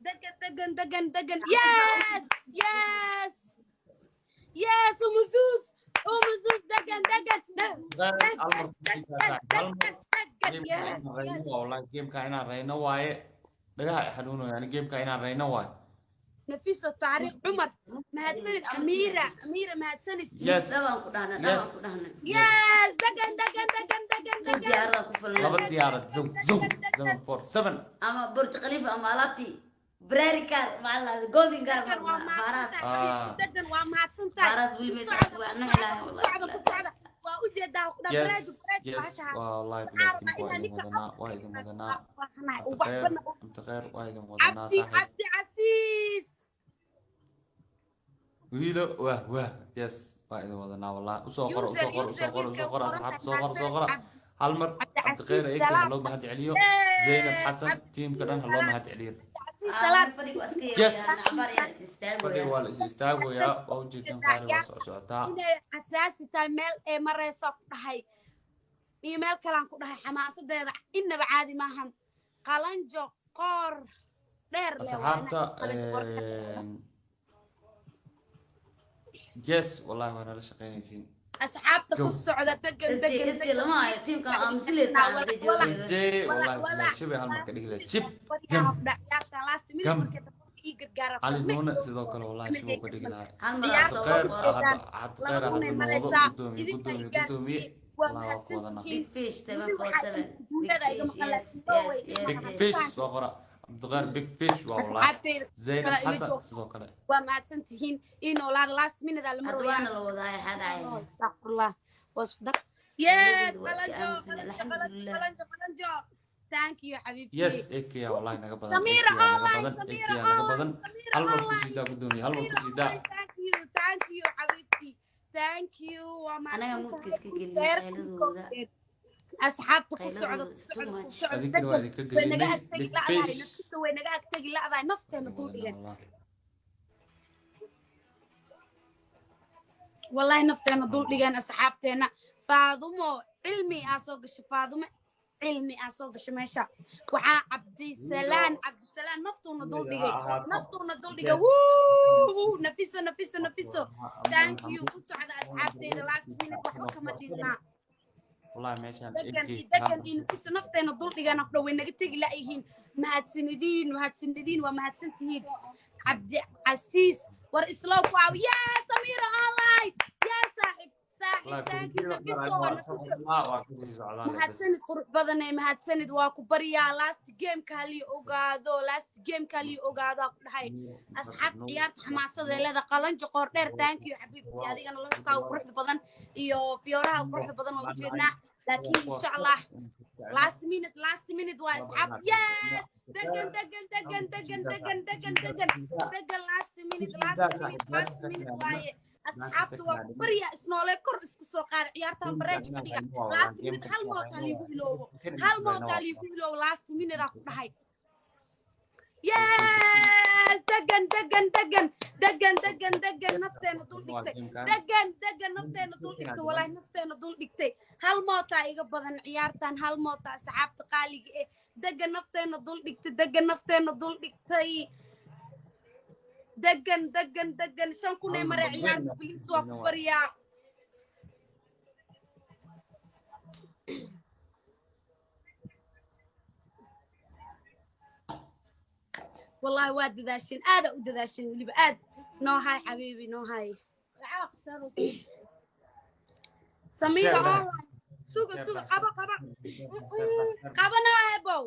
Degan, degan, degan, degan. Yes, yes, yes, Umuzuuz, Umuzuuz, degan, degan, degan, degan, degan. Yes, yes. Wallahi gameka inaan rayno waaye, dhagaha xanuunayo yani. Gameka inaan rayno waaye. Nafiso Taariikh Cumar mahadsanid. Amiira, Amiira mahadsanid. Yes. Dabaan ku dhahnaa, dabaan ku dhahnaa. Yes, degan degan degan degan Two degan. diyaarada ku Laba filnaa. diyaarad zow zow 747. Ama Burj Khalifa ama alaabtii Ferrari car maxaa la dhahaa, golden car. Degan waa Faaraas. mahadsantahay, degan waa mahadsantahay. Faaraas weli Ku meesha socda, waa ku naxlahay socda, ku wallahi. socda, ku socda. Waa ujeedaa ku dhaa Yes. bareejo bareejo Yes. bahasha. Wallahi Waxaa bilahi rabaa tiimka waa inaa idin ninka wadanaa, waa idin wadanaa. baahanahay Cabdikhayr, waxbana. Cabdikhayr waa idin wadanaa. Cabdi Saaxiib. Cabdi Casiis. Wiilo wah wah, yes, waa idin wadanaa wallahi. Usoo qora, User usoo qora, user usoo qora, wiilka usoo qora u asxaab, qoran soo qora, soo qora. tahay. Hal mar Cabdicasiis Cabdikhayr ayagta ha Salaam. loo mahad celiyo. Zaynab Xasan, tiimka dhan ha loo mahad celiyo. Cabdicasiis Ah, Salaam. fadhiga waa iska Yes. yaryahay, cabaar yar is istaagooyaa. Fadhiga waa la is istaagayaa, waa ujeedin, qaali waa socsocotaa. Inay xasaasi tahay meel ee mareysa ku dhahay iyo meel kalaan ku dhahay, xamaasadeeda innaba caadi maahan. Qalanjo qoor dheer leh waa Asxaabta inaa qalanjo qoor dheer. Yes, wallahi waa nala shaqaynaysiin. Asxaabta ku Go. socda degan SJ degan SJ degan. Lama hayo tiimkan aamusileed Walax, walax. SJ wallahi bilahi shibay hal mar ka dhigi lahayd shib gam gam. Cali Nuune sidoo kale wallahi shibuu ka dhigi lahaa. Hal mar aa soo Cabdikhayr qoro. hadda, Cabdikhayr Laba hadda kunay noo wado. mareysaa. Gudoomiye, Idinka gudoomiye, i gaarsiiyey. gudoomiye. Waa Wallahi waa ku wadanaa. mahadsantihiin. Big Fish Weli waxaa 747, Big guuleeda iga Fish. maqan Yes. laakiin no way. Yes. Big Yes. Fish soo qora, Cabdikhayr Big Fish waa wallahi. Asxaabteyda Zaynab kale ila Xasan joogta sidoo kale. waa mahadsantihiin. Ii noolaada, last minute aa la Hadda marooyaa. waana la wadaa, xaa dhacay? Astaqfirullah, waa isku dar. Yes. Dowladda waa iska Qalanjo aaminsan. qalanjo qalanjo Alxamdulilah. qalanjo qalanjo, thank you xabiibti. Yes, AKA wallahi naga badan. Samira AKA naga online. badan. Samira AKA naga online. badan. Samira Hal mar ku online. sii daa, gudoomiye, hal mar Samira ku sii daa. online, thank you, thank you xabiibti, thank you, waa Anaga mahadsantahay. muudka iska gelina Jeer qayladooda. Asxaabta ku socda, Qayladooda ku is too socda, ku much. socda. Adinkana waa Degan idinka way naga gelinay. agtegi Big la'dahay. Fish. Naftiisa way naga agtegi la'dahay, nafteena Idin dul wadanaa dhigan. wallahi. Wallahi nafteena dul dhigan asxaabteena. Faadumo Cilmi aa soo gashay, Faadumo Cilmi aa soo gashay meesha. Waxaa Cabdisalaan, Cabdisalaan naftuuna dul dhigay, naftuuna dul dhigay. Wuu Nafiso, Nafiso, Nafiso, thank you. Ku socda asxaabteeda, last minute waxba kama dhignaa. Wallahi meeshaan Degan AK iyo degan iyo Nafiso nafteena dul dhigana ku dhow, way naga tegi la'yihiin. Mahadsanidin, mahadsanidin, waa mahadsantihiin. Cabdicasiis war islow ku aaw. Yaa Samira online, yaa saaxib, saaxib, wallahi thank you. kombiyuutarada Nafiso waa waa Nafiso. waa kasii socdaan bas. Mahadsanid qurux badanay, mahadsanid, waa ku baryaa. Last gameka halii ogaado, last gameka halii ogaado aa ku dhahay. Asxaab, ciyaarta xamaasadee leeda. Qalanjo qoor dheer, thank you xabiibti. Adigana lafkaaga quruxda badan iyo fiyooraha quruxda badan waa ujeednaa, laakiin insha Allah last minute, last minute waa asxaab. Yes, degan degan degan degan degan degan degan degan, last minute, last minute, last minute waaye. Asxaabta waa ku barya, isnoole kor isku soo qaada, ciyaartan bareej ka dhiga. Last minute hal mootaa liigu iloobo, hal mootaa liigu iloobo, last minute aa ku dhahay. Yes, degan degan degan degan degan degan, nafteena dul dhigtay. Degan degan, nafteena dul dhigtay, walaahi nafteena dul dhigtay. Hal mootaa iga badan ciyaartan, hal mootaa asxaabta qaaliga eh. Degan nafteena dul dhigtay, degan nafteena dul dhigtay. Degan degan degan, 5,000 ee mare ciyaarta, please, waa ku baryaa. Wallahi waa dadaasheen, aada u dadaasheen weliba aad. Noo hay xabiibi, noo hay. Samira online, suga suga, qaba qaba qaba, noo hebow.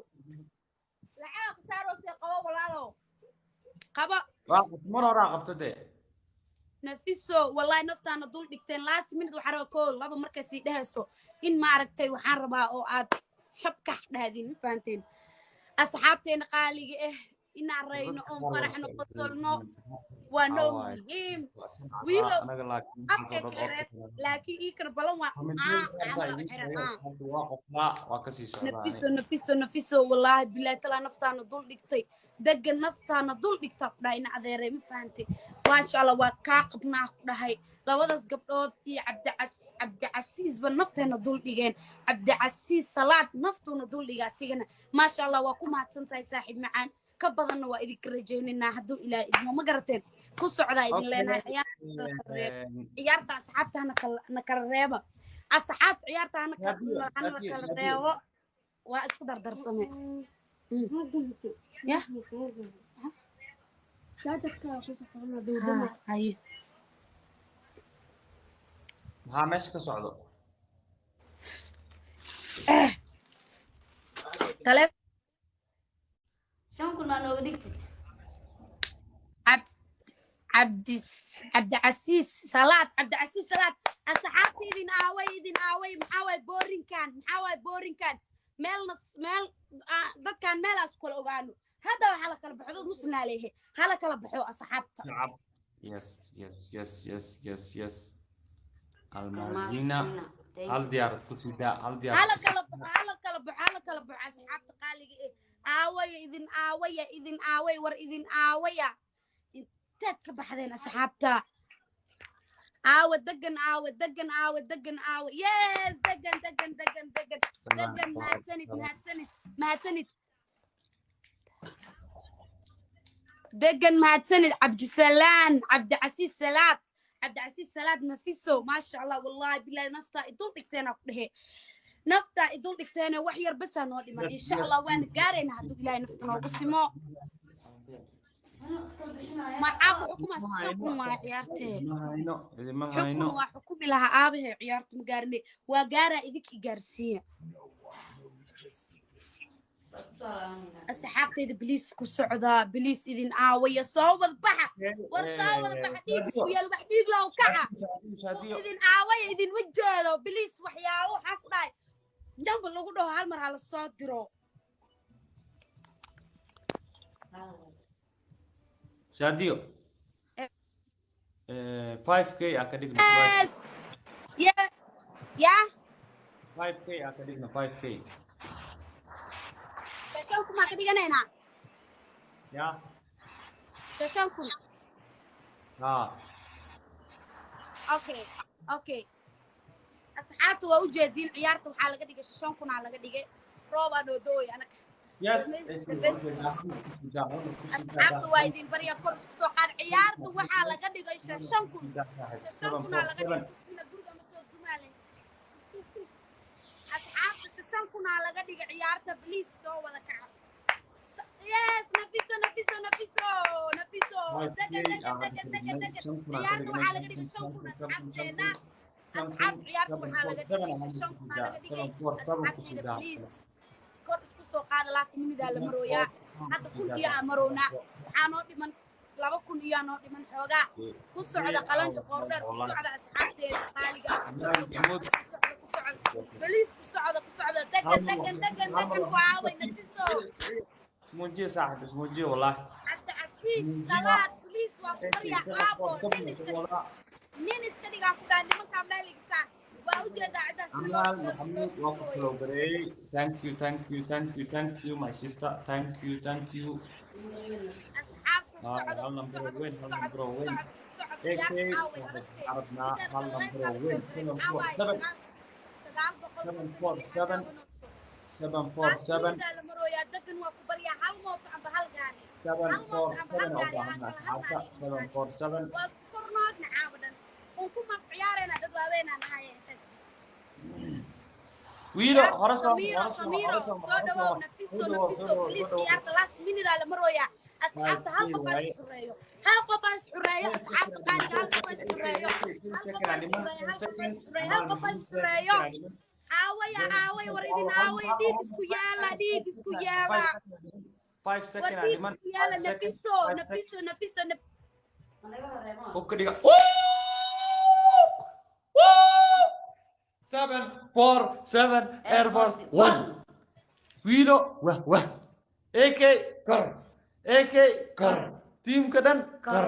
Lacag khasaarose qabo walaalow. Qaba. Mar horaa qabto dee. Nafiso, wallahi naftaana dul dhigteen. Last minute waxaa rabaa koo laba markay sii dhehayso in maaragtay waxaan rabaa oo aad shabkax dhahdin, ma fahanteen? Asxaabteena qaaliga ah, inaan rayno oon faraxno, qosolno waa noo muhiim. Wiilow afka kale laakiin ii kala balan waa camal xiran. Waa kasii socdaa. Nafiso, Nafiso, Nafiso, wallaahi bilaahi talaa naftaana dul dhigtay. Degan naftaana dul dhigtaa ku dhahay ina adeeray, ma fahantay? Maasha Allah, waa kaa qabnaa ku dhahay. Labadaas gabdhood iyo Cabdicasiisba nafteena dul dhigeen. Cabdicasiis Salaad naftuuna dul dhiga asigana, maasha Allah, waa ku mahadsan tahay saaxiib macaan. Ka badanna waa idinka rajaynaynaa hadduu Ilaah idmo, ma garateen? Ku socdaa idin leenahay ciyaarta. Asxaabta hana kala reeba, asxaabta ciyaarta hana kala reebo. Waa isku dardarsame ya. Haye. Maxaa meesha ka socdo? Tale 5,000 maa nooga dhigtid. Cabdis Cabdicasiis Salaad, Cabdicasiis Salaad, asxaabta idin aaway, idin aaway. Maxaa waay boorinkan? Maxaa waay boorinkan? Meelna meel dadkan meelaas kula ogaano. Hadda waxaa la kala baxo dad musnaa leeyahay, hala kala baxo asxaabta. Shacab. Yes, yes, yes, yes, yes, yes. Almazina. Hal diyaarad ku sii daa, hal diyaarad hala ku sii kala baxo, hala kala baxo, hala kala baxo asxaabta qaaliga eh. Aawaya idin, aawaya idin, aaway war idin aawaya. Intaad ka baxdeen asxaabta? Aawa degan, aawa degan, aawa degan, aawa. Yes, degan, degan, degan, degan, degan. Mahadsanid, mahadsanid, mahadsanid degan, mahadsanid. Cabdisalaan, Cabdicasiis Salaad, Cabdicasiis Salaad, Nafiso, maasha Allah. Wallahi bilahi naftaa idul dhigteena ku dhehe, naftaa idul dhigteena. Wax yar basaa noo dhiman, insha Allah waana gaarayna hadduu Ilaahay nafta noogu simo. Maxaa ku xukuma? 5,000 waa ciyaartee. Idima hayno, idima hayno. Xukun waa xukumi lahaa aabahe. Ciyaarta ma gaarine, waa gaaraa. Idinka gaarsiiya asxaabtayda, please ku socdaa, please. Idin aawaya, soo wada baxa war, soo wada baxa. Dhiig isku yaal, wax dhiig low kaca. Shaadiyo. Idin aawaya, idinma jeedo. Please, waxyaabo waxaa ku dhahay jamba lagu dhaho hal mar hala soo diro. Shaadiyo. 5K aa ka dhigno. Yes, yeah yeah. 5K aa ka dhigno, 5K. 5,000 maa ka dhiganaynaa? Ya. 5,000. Ha. Okay, asxaabta waa ujeediin, ciyaarta waxaa laga dhigay 5,000 aa laga dhigay. Roobaa noo dooy anaga. Yes. The best. Asxaabta waa idin barya, kor isku soo qaad. Ciyaarta waxaa laga dhigay 5,000, 5,000 aa laga dhigay. Bismillah, guriga ma soo dumaale. Asxaabta 5,000 aa laga dhigay ciyaarta, please soo wada kaca. Yes, Nafiso, Nafiso, Nafiso, Nafiso, degan, degan, degan, degan, degan. Ciyaarta waxaa laga dhigay 5,000 asxaabteena. Asxaabta, ciyaarta waxaa laga dhigay 5,000 aa laga dhigay. Asxaabteyda, please kor isku soo qaada. Last minute la marooyaa hadda, 1,000 iyo aa marownaa. Waxaa noo dhiman 2,000 iyo noo dhiman xoogaa. Ku socda qalanja qoordheer, ku socda asxaabteeda qaaliga ah, ku socda, ku socda, ku socda, please, ku socda, ku socda. Degan, degan, degan, degan, ku caaway Nafiso. Ismuujiye saaxib, ismuujiye wallahi. Cabdicasiis Salaad, please waa ku baryaa aabo. Nin iska dhig, nin iska dhigaa ku dhaha nimankaa meeligsaa waa ujeedaa ciddaa sida loo Amal Maxamuud waa ku follow gareeyay. Thank you, thank you, thank you, thank you, my sister. Thank you, thank you. Asxaabta Ah, socda, hal ku number socda, weyn, ku hal socda, number ku weyn. socda, ku socda. AK Ciyaarta caaway aragtee. carabnaa Mideeda hal kale number leyrkaa la weyn. soo diray Seven maxaa four waaye? seven 956 7 4 7 7 4 7 la marooyaa. Degan, waa ku baryaa, hal mooto amba hal gaari, 7 hal mooto 4 amba hal 7 oo gaari aan baahanaa kala hal asxaabta gaari. 7 4 7. Waa isku kornoodna caawa dhan uun ku mag ciyaarayna, dad waaweynaa nahay. Tag. Wiilo hore soo Samiro, hore soo Samiro, hore soo soo hore dhawow. soo Nafiso, soo dhawow, Nafiso, soo dhawow, please. soo dhawow. Ciyaarta last minute aa la marooyaa asxaabta. Hal qof aa waaye. isxureeyo, hal qof aa isxureeyo asxaabta qaaliga, hal qof aa isxureeyo, hal qof aa isxureeyo, hal qof aa isxureeyo, hal qof aa isxureeyo. Aawaya, aawaya war idin aawaya. Dhiig isku yaala, dhiig isku yaala. 5 War second aa dhiig dhiman. isku yaala. 5 second, Nafiso, 5 second. Nafiso, Nafiso, Nafiso. Hubka dhiga. 7 4 7 Air Force 1. Wiilo wah wah. AK kor, AK kor, tiimka dhan kor,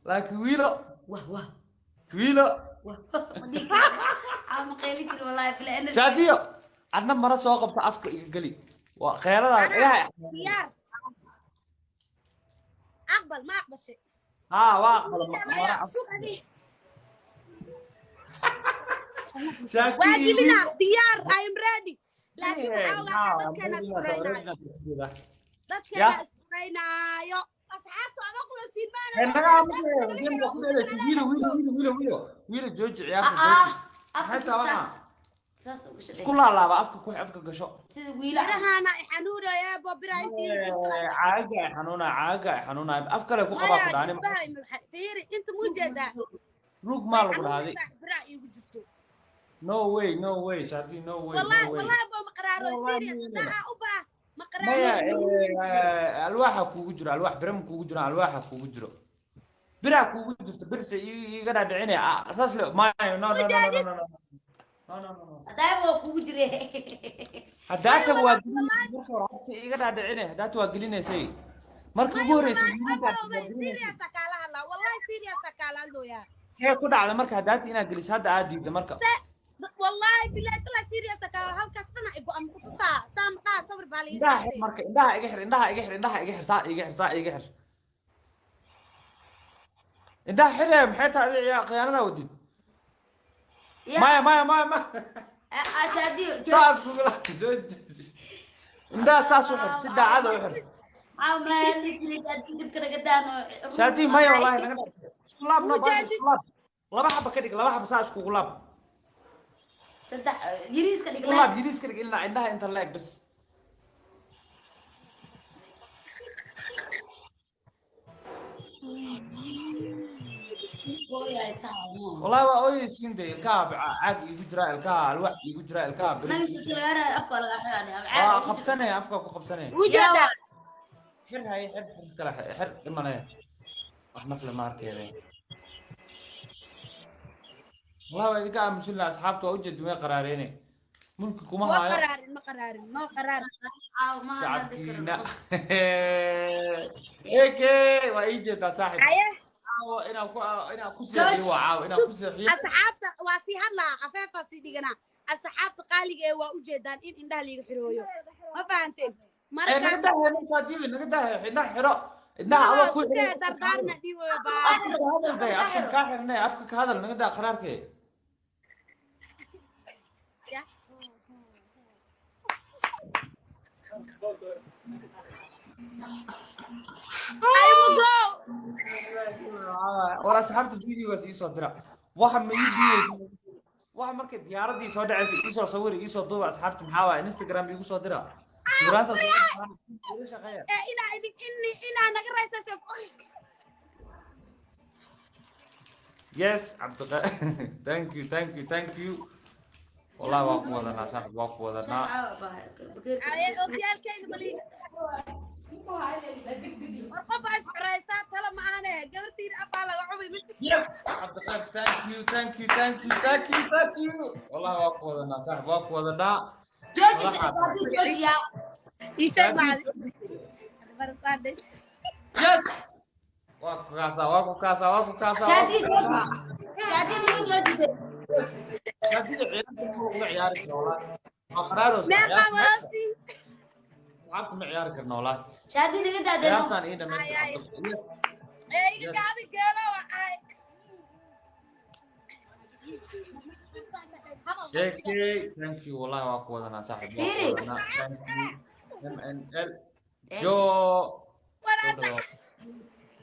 laakiin wiilo wah wah. Wiilo. Wah ma qayli kari wallahi bila energy. Shaadiyo, adna mara soo qabta, afka iga geli waa kheeradaa ilaahay. Diyaar, aqbal ma aqbashay? Haa, waa aqbala mara. Suuq adi. Shaadiyo. Waa gelina, diyaar, I am ready, laakiin waxaa ogaataa dadkeena isxureynaayo, dadkeena isxureynaayo. Asxaabtu ama qulosiin maana. Wiilo, wiilo, wiilo, wiilo, wiilo, wiilo, jooji ciyaarta, jooji. Afka Maxay tahay sugtaas. waxaa? Saas ugu shaqeey. Isku laalaaba afka ku afka gasho. Sida wiila. Birahaana xanuunaya bo biraha intii igu jirto. Caaga ay xanuunaya, caaga ay xanuunaya. Af kale ku qabaa ku Maya dhaani. jilbaha fiiri inta muu jeedaa. Ruug maa lagu dhahday. Xanuunaysaa biraha iigu jirto. No way, no way, Shadi, no way, no Wallahi way. Wallahi bo ma qaraaro Wallahi serious ma daa u baa ma Maya, qaraaro. Alwaaxa kuugu jiro, alwaax bira ma kuugu jiro, alwaaxa kuugu jiro. Biraha kuugu jirto, birse iiga dhaadhicinaya. Saas le, maya, no, no, no, no, no, no, no, no, no, no. Hadayba waa kugu jire. Haddaata waa gelinaysa marka hore, hadse iiga dhaadhicinaya, haddaata waa gelinaysay. Marka ugu horreysay, gelintaas waa gelinaysay. Serious kaala hadlaa wallahi, serious kaala hadlooyaa. See ku dhacda marka haddaata inaad geliso, hadda aad diidda marka? Wallahi billahi tala serious kaala halkaas dhinac igu am ku tusaa saa maxaa sawir baa la Indhaha xir marka, indhaha iga xir, indhaha iga xir, indhaha iga xir, saa iga xir, saa iga xir. Indhaha xiree, maxay tahay adiga khiyaanada wadid? Maya, maya, maya, maya. Shaadi. Saas kugula indhaha saas u xir, si daacada u xir. Shaadi, maya, wallahi naga dhaaf. Isku laab no baasha, isku laab. Laba xaba ka dhig, laba xaba saa iskugu laab. Saddex yariiska dhig. Isku laab, yariis ka dhig ilaa indhaha inta la eg bas. Wallahi waa ooyeysiin dee, ilkaha caag iigu jira, ilkaha alwaax iigu jira, ilkaha beri iigu jira. Waa qabsanaya, afka ku qabsanaya. Ujeedaa. Xir haye, xir, xir kale xir, xir dhimanaya. Wax nafle ma arkeede. Wallahi waa idinka aamusin lahaa, asxaabta waa ujeedi way qaraareene. Mulki kuma Ma haayo. Qaraarin, ma qaraarin, ma qaraarin. Shacabkiina. Eke waa ii jeedaa saaxib. Haye. Caawa inaan ku seexiyo waa caawa inaan ku seexiyo. Asxaabta waa sii hadlaa, afeefaa sii dhiganaa. Asxaabta qaaliga ee waa ujeedaan in indhaha liiga xirooyo, ma fahanteen? Ee naga Marka daahay markaad yidi, naga daahay, indhaha xiro. Indhaha adoo ku sukee xiro. Dardaarna dhiiboyo baa. Afka ka hadal day, afka kaa xirnay, afka ka hadal, naga daa qaraarkee. Ya. I will go. War asxaabta videogaas ii soo dira. Waxa ma ii diideysa? Waxa markay diyaaradii soo dhacaysa ii soo sawir, ii soo duuba asxaabta, maxaa waaye, Instagram iigu soo dira. Sawiraantaas ila shaqeeya. Ee inaa idin inaa naga raysaysa. Yes, Cabdiqa, thank you, thank you, thank you. Wallahi waa ku wadanaa saaxib, waa ku wadanaa. Haye, ogyaalkayga maliga war qof aa isxoreysaa talo ma ahane, gabartiina afaa laga cubay mid. Yes, Cabdiqaadir, thank you, thank you, thank you, thank you, thank you. Wallahi waa ku wadanaa saaxib, waa ku wadanaa. Ii sheeg macallin. Yes, waa ku kaasaa, waa ku kaasaa, waa ku kaasaa, waa ku kaasaa. Shaadida ciyaarta ma lagula ciyaari karo wallahi. Waa qaraarows. Meeqa waranti? Asxaabta ma ciyaari karno wallahi. Shaadi naga daadeen. Ciyaartaan ii dhamaystir. Ay, ay. Cabdiqaadir. Ee iga gaabi geelo waa ahay. JK, thank you. Wallahi waa ku wadanaa saaxib, waa ku Fiiri. wadanaa. Thank you. MNL. Jo. Waraata.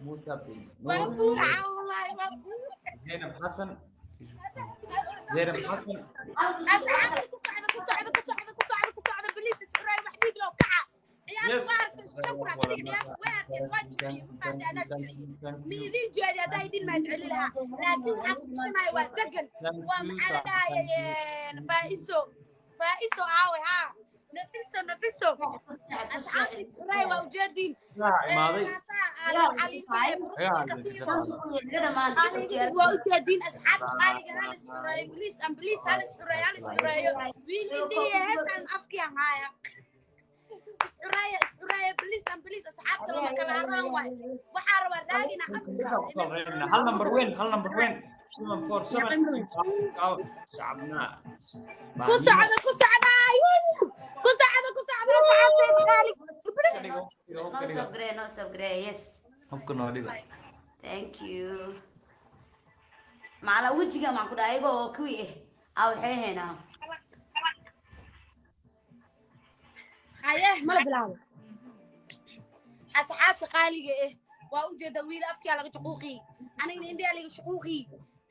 Musa bin Waa Nuur. buuraca wallahi, waa buur. Zainab Hassan. Zainab Hassan. Asxaabta ku socda, ku socda, ku socda, ku socda, ku socda, please isxuray wax dhiig loo kaca. Ciyaarta Yes. waa aragtay, shukra kaliya ciyaarta way arkeen, waa jiciyey, ma fahanteen, anaa jiciyey. Ma idin jeedi haddaa idin mahadceli lahaa, laakiin waxaan ku tusinayo waa degan. Thank waa you, maxaa la saaxib. dhahayay, faa'iso, faa'iso aawe haa, nafiso, nafiso. Asxaabta isxuray waa ujeediin. Yaa imaaday. Waa ujeediin asxaabta qaaliga, hal isxureeyo please and please, hal isxureeyo, hal isxureeyo. Wiil indhihi heestan afkii haaya. Isxureeyo, isxureeyo please and please. Asxaabta lama kala haraan waay, waxaa rabaa raagina afka. Hal number weyn, hal number weyn. 747 shacabna. Ku socda, ku socda, ku socda, ku socda asxaabteeda qaaliga. No stop grey, no stop grey, yes. Hubka noo dhiga. Thank you. Macala wejiga maxaan ku dhahay, ayaga oo kuwii ah aa waxay haynaa. Haye, mala bilaabo asxaabta qaaliga eh, waa ujeeda wiil afkiyaa laga shuquuqii, anigana indhiyaa laga shuquuqii.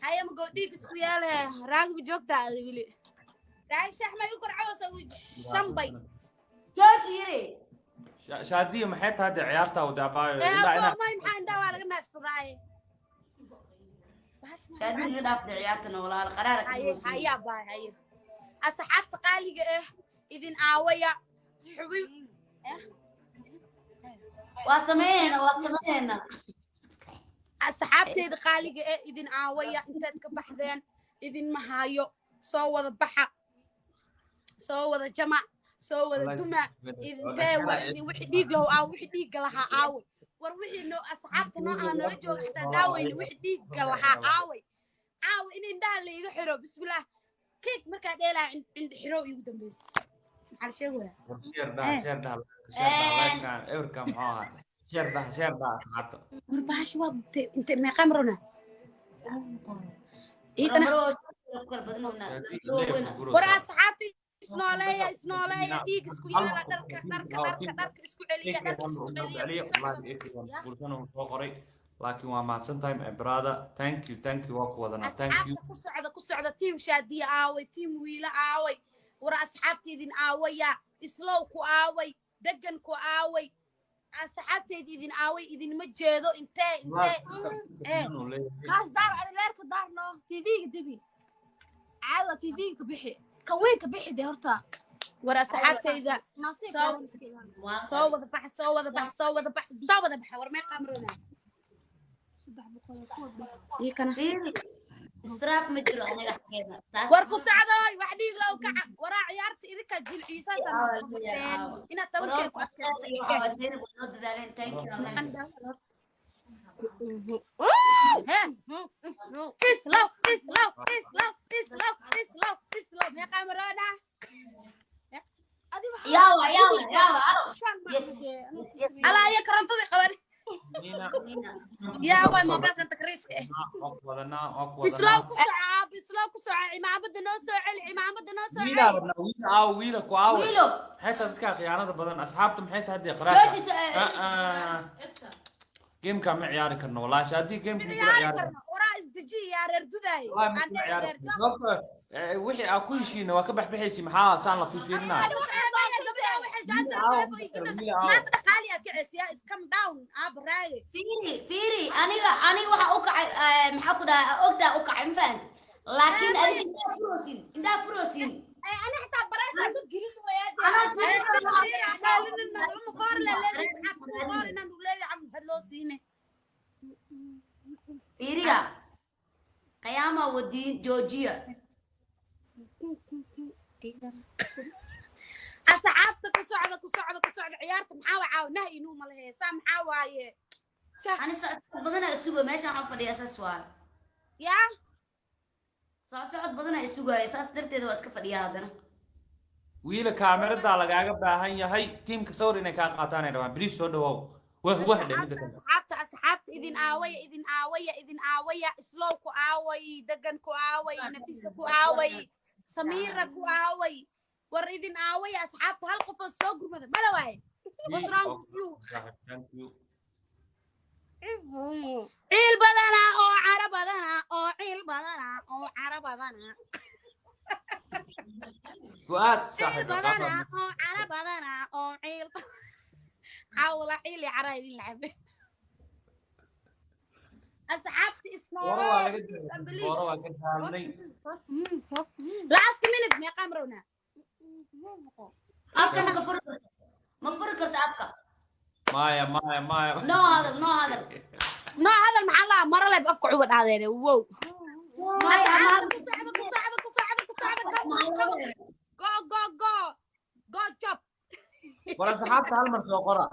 Haye, magoo dhiig isku yeele, raagiba joogtaa wili. Daay shax ma igu korcawasa shambay. Jooji yiri. Shaadiya, maxay tahay dee ciyaarta wadaabaayo ilaa inaa May, maxaa indhaha waa laga neefsadaaye. Shaadiya, naga dhaaf dee ciyaartana, walaal qaraara ka Haye. goosin. Hayaa baay, haye, asxaabta qaaliga ah, idin aawaya xubin. Waa sameynayna, waa sameynayna. Asxaabteyda qaaliga eh, idin aawaya, intaad ka baxdeen idin ma hayo. Soo wada baxa, soo wada jamac, soo wada duma. Idintee war idin wixii dhiig lahu aaw, wixii dhiigga lahaa aaway? War wixii noo asxaabta noo ah nala jooga xataa daawayna, wixii dhiigga lahaa aaway? Caawa in indhaha layga xiro, bismillaah, kiik markaa dheelaa indha xiro iigu dambaysa, maxaa la sheegaya? Share dhaha, share dhaha, share dhaha. Like-kan ewerka muxuu ahaa? Share dhaha, share dhaha, asxaabta. War bahashi waa gubtay. Inte meeqaa marona iidana? War asxaabta, isnooleeya, isnooleeya, dhiig isku yeela, dharka, dharka, dharka, dharka isku celiya, dharka isku celiya, ku socda. Guursana uu soo qoray, laakiin waa mahadsan tahay, my brother. Thank you, thank you, waa ku wadanaa, thank you. Asxaabta ku socda, ku socda. Team Shaadiya aaway? Team Wiila aaway? War asxaabta, idin aawaya? Islow ku aaway? Degan ku aaway? Asxaabteyda, idin aaway? Idinma jeedo. Intee, intee eh? Kaas daar, adi leerka daarno, TV-ga debi, caada TV-ga ka bixi, kan weyn ka bixi dee horta. War asxaabteyda, soo wada baxa, soo wada baxa, soo wada baxa, soo wada baxa. War meeqaa marona ii kana? Israaf ma jiro aniga xaggeena. War ku socdoy, wax dhiig low kaca. Waraa ciyaarta idinkaa jilciisaaseen inaad tabarkeed ku adkaysay. Noo dadaaleen, thank you. He, islow, islow, islow, islow, islow, islow. Meeqaa marona? Yaawa, yaawa, yaawa, alo. Yes, yes. Alaa iyo korontadii qaban. Yaa waay moobilkan takriiska eh? Wadanaa, waa ku Islow wadanaa. Ku soco aab, islow ku soco. Cimaamada noo soo celi, cimaamada noo soo Wiila celi. Rabnaa wiila, aaw wiila ku aawe? Wiilo. Maxay tahay dadka khiyaanada badan? Asxaabta, maxay tahay dee qaraarka? Jooji. Gameka ma ciyaari karno wallaahi. Shaadi, gameka ma kula Ciyaari ciyaari karno. Waraa isdeji yaa reer dudaay. wallahi ma Aan kula ciyaari reer karno, sababta wixii aa ku heshiina waa ka baxbaxaysi. Maxaa saan la fiirfiirinaya? Maanta dhaqaali aad kaceysiyaa, come down aab raage. Fiiri, fiiri, aniga waxa u kacay, maxaa ku dhahay, ogdaa u kacay, ma fahanti? Laakiin adiga indaa furoosin, indaa furoosin. Ana xitaa bareysaa dad gelin wayaa. Lama qoor le leedahay, maxaa ku qoor inaan u leeyahay hadloo siine. Fiiriya, qiyaama wadiin, joojiya. Asxaabta, ku socda, ku socda, ku socda ciyaarta. Maxaa waa caaw nah inuu mala heesaa? Maxaa waaye? Ani socod badana isuga meesha waxaan fadhiyaa, saas waa. Yaa. Socod badana isugaayo, saas darteeda waa iska fadhiyaa haddana. Wiila, kaamirada lagaaga baahan yahay. Tiimka sawir inay kaa qaataan ay rabaan. Bariis soo dhawaaw, wah wah dhe midda kale. Asxaabta, asxaabta, idin aawaya? Idin aawaya? Idin aawaya? Islow ku aaway? Degan ku aaway? Nafisa ku aaway? Samiira ku aaway? War idin aawaya asxaabta? Hal qof oo soo gurmada mala waaye. What's wrong with you? Thank you. Ciil badana oo caro badana oo ciil badana oo caro badana. Fuaad. Ciil saaxiib badana oo caro badana oo ciil caawla, ciil iyo cara idin lacabe asxaabta. Booro waa laga Isnoolee, please and please. Booro waa ka daalnay. Last minute, meeqaa marowna? Afka ma ka furi karto, ma furi karto afka. Maya, maya, maya. Noo hadal, noo hadal. Noo hadal, maxaa lahaa maro leb afka cuba dhaadeene wow. Maya, Asxaabta, ku socda, ku socda, ku socda, ku socda. Come on, come on, go, go, go, go, job. War asxaabta, hal mar soo qora.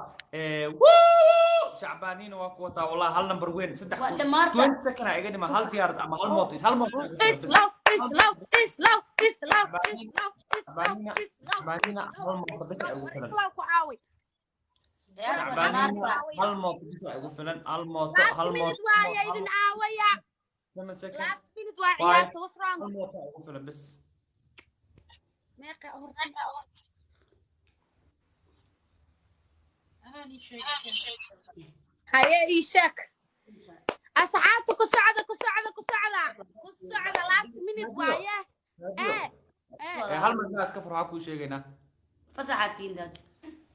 Wuu shacbaaniina waa ku wataa wallahi. Hal number weyn, saddex Waa kun. dhamaarta. 20 second aa iga dhima. Hal diyaarad ama hal mooto, hal mooto iga filan. Islow, islow, islow, islow, islow, islow. Shacbaaniina Islow. Shacbaaniina hal mooto bes aa igu filan. Islow ku aaway? Shacbaaniina hal mooto bes aa igu filan, hal mooto. Last Hal minute mooto. waaya, idin aawaya? 7 second. Last minute waa Five. ciyaarta. What's wrong? Hal mooto aa igu filan bes. Meeqa horta? Haye, ii sheeg. Asxaabta, ku socda, ku socda, ku socda, ku socda. Last minute waaye. Raadiyo. Eh. Hal mar. Indhaha iska fur, waxaa kuu sheegaynaa. Fasaxaatiin dad.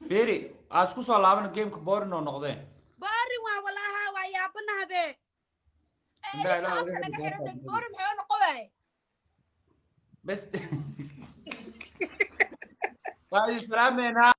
Fiiri, aad isku soo laaban, gameka boring oo noqdee. Boring waa walaaha, waa yaabanahabe. Indhaha ilaaha Afka laga naga heli xiran doontaa. Boring maxay u noqon waayey? Best, waa idin salaameynaa.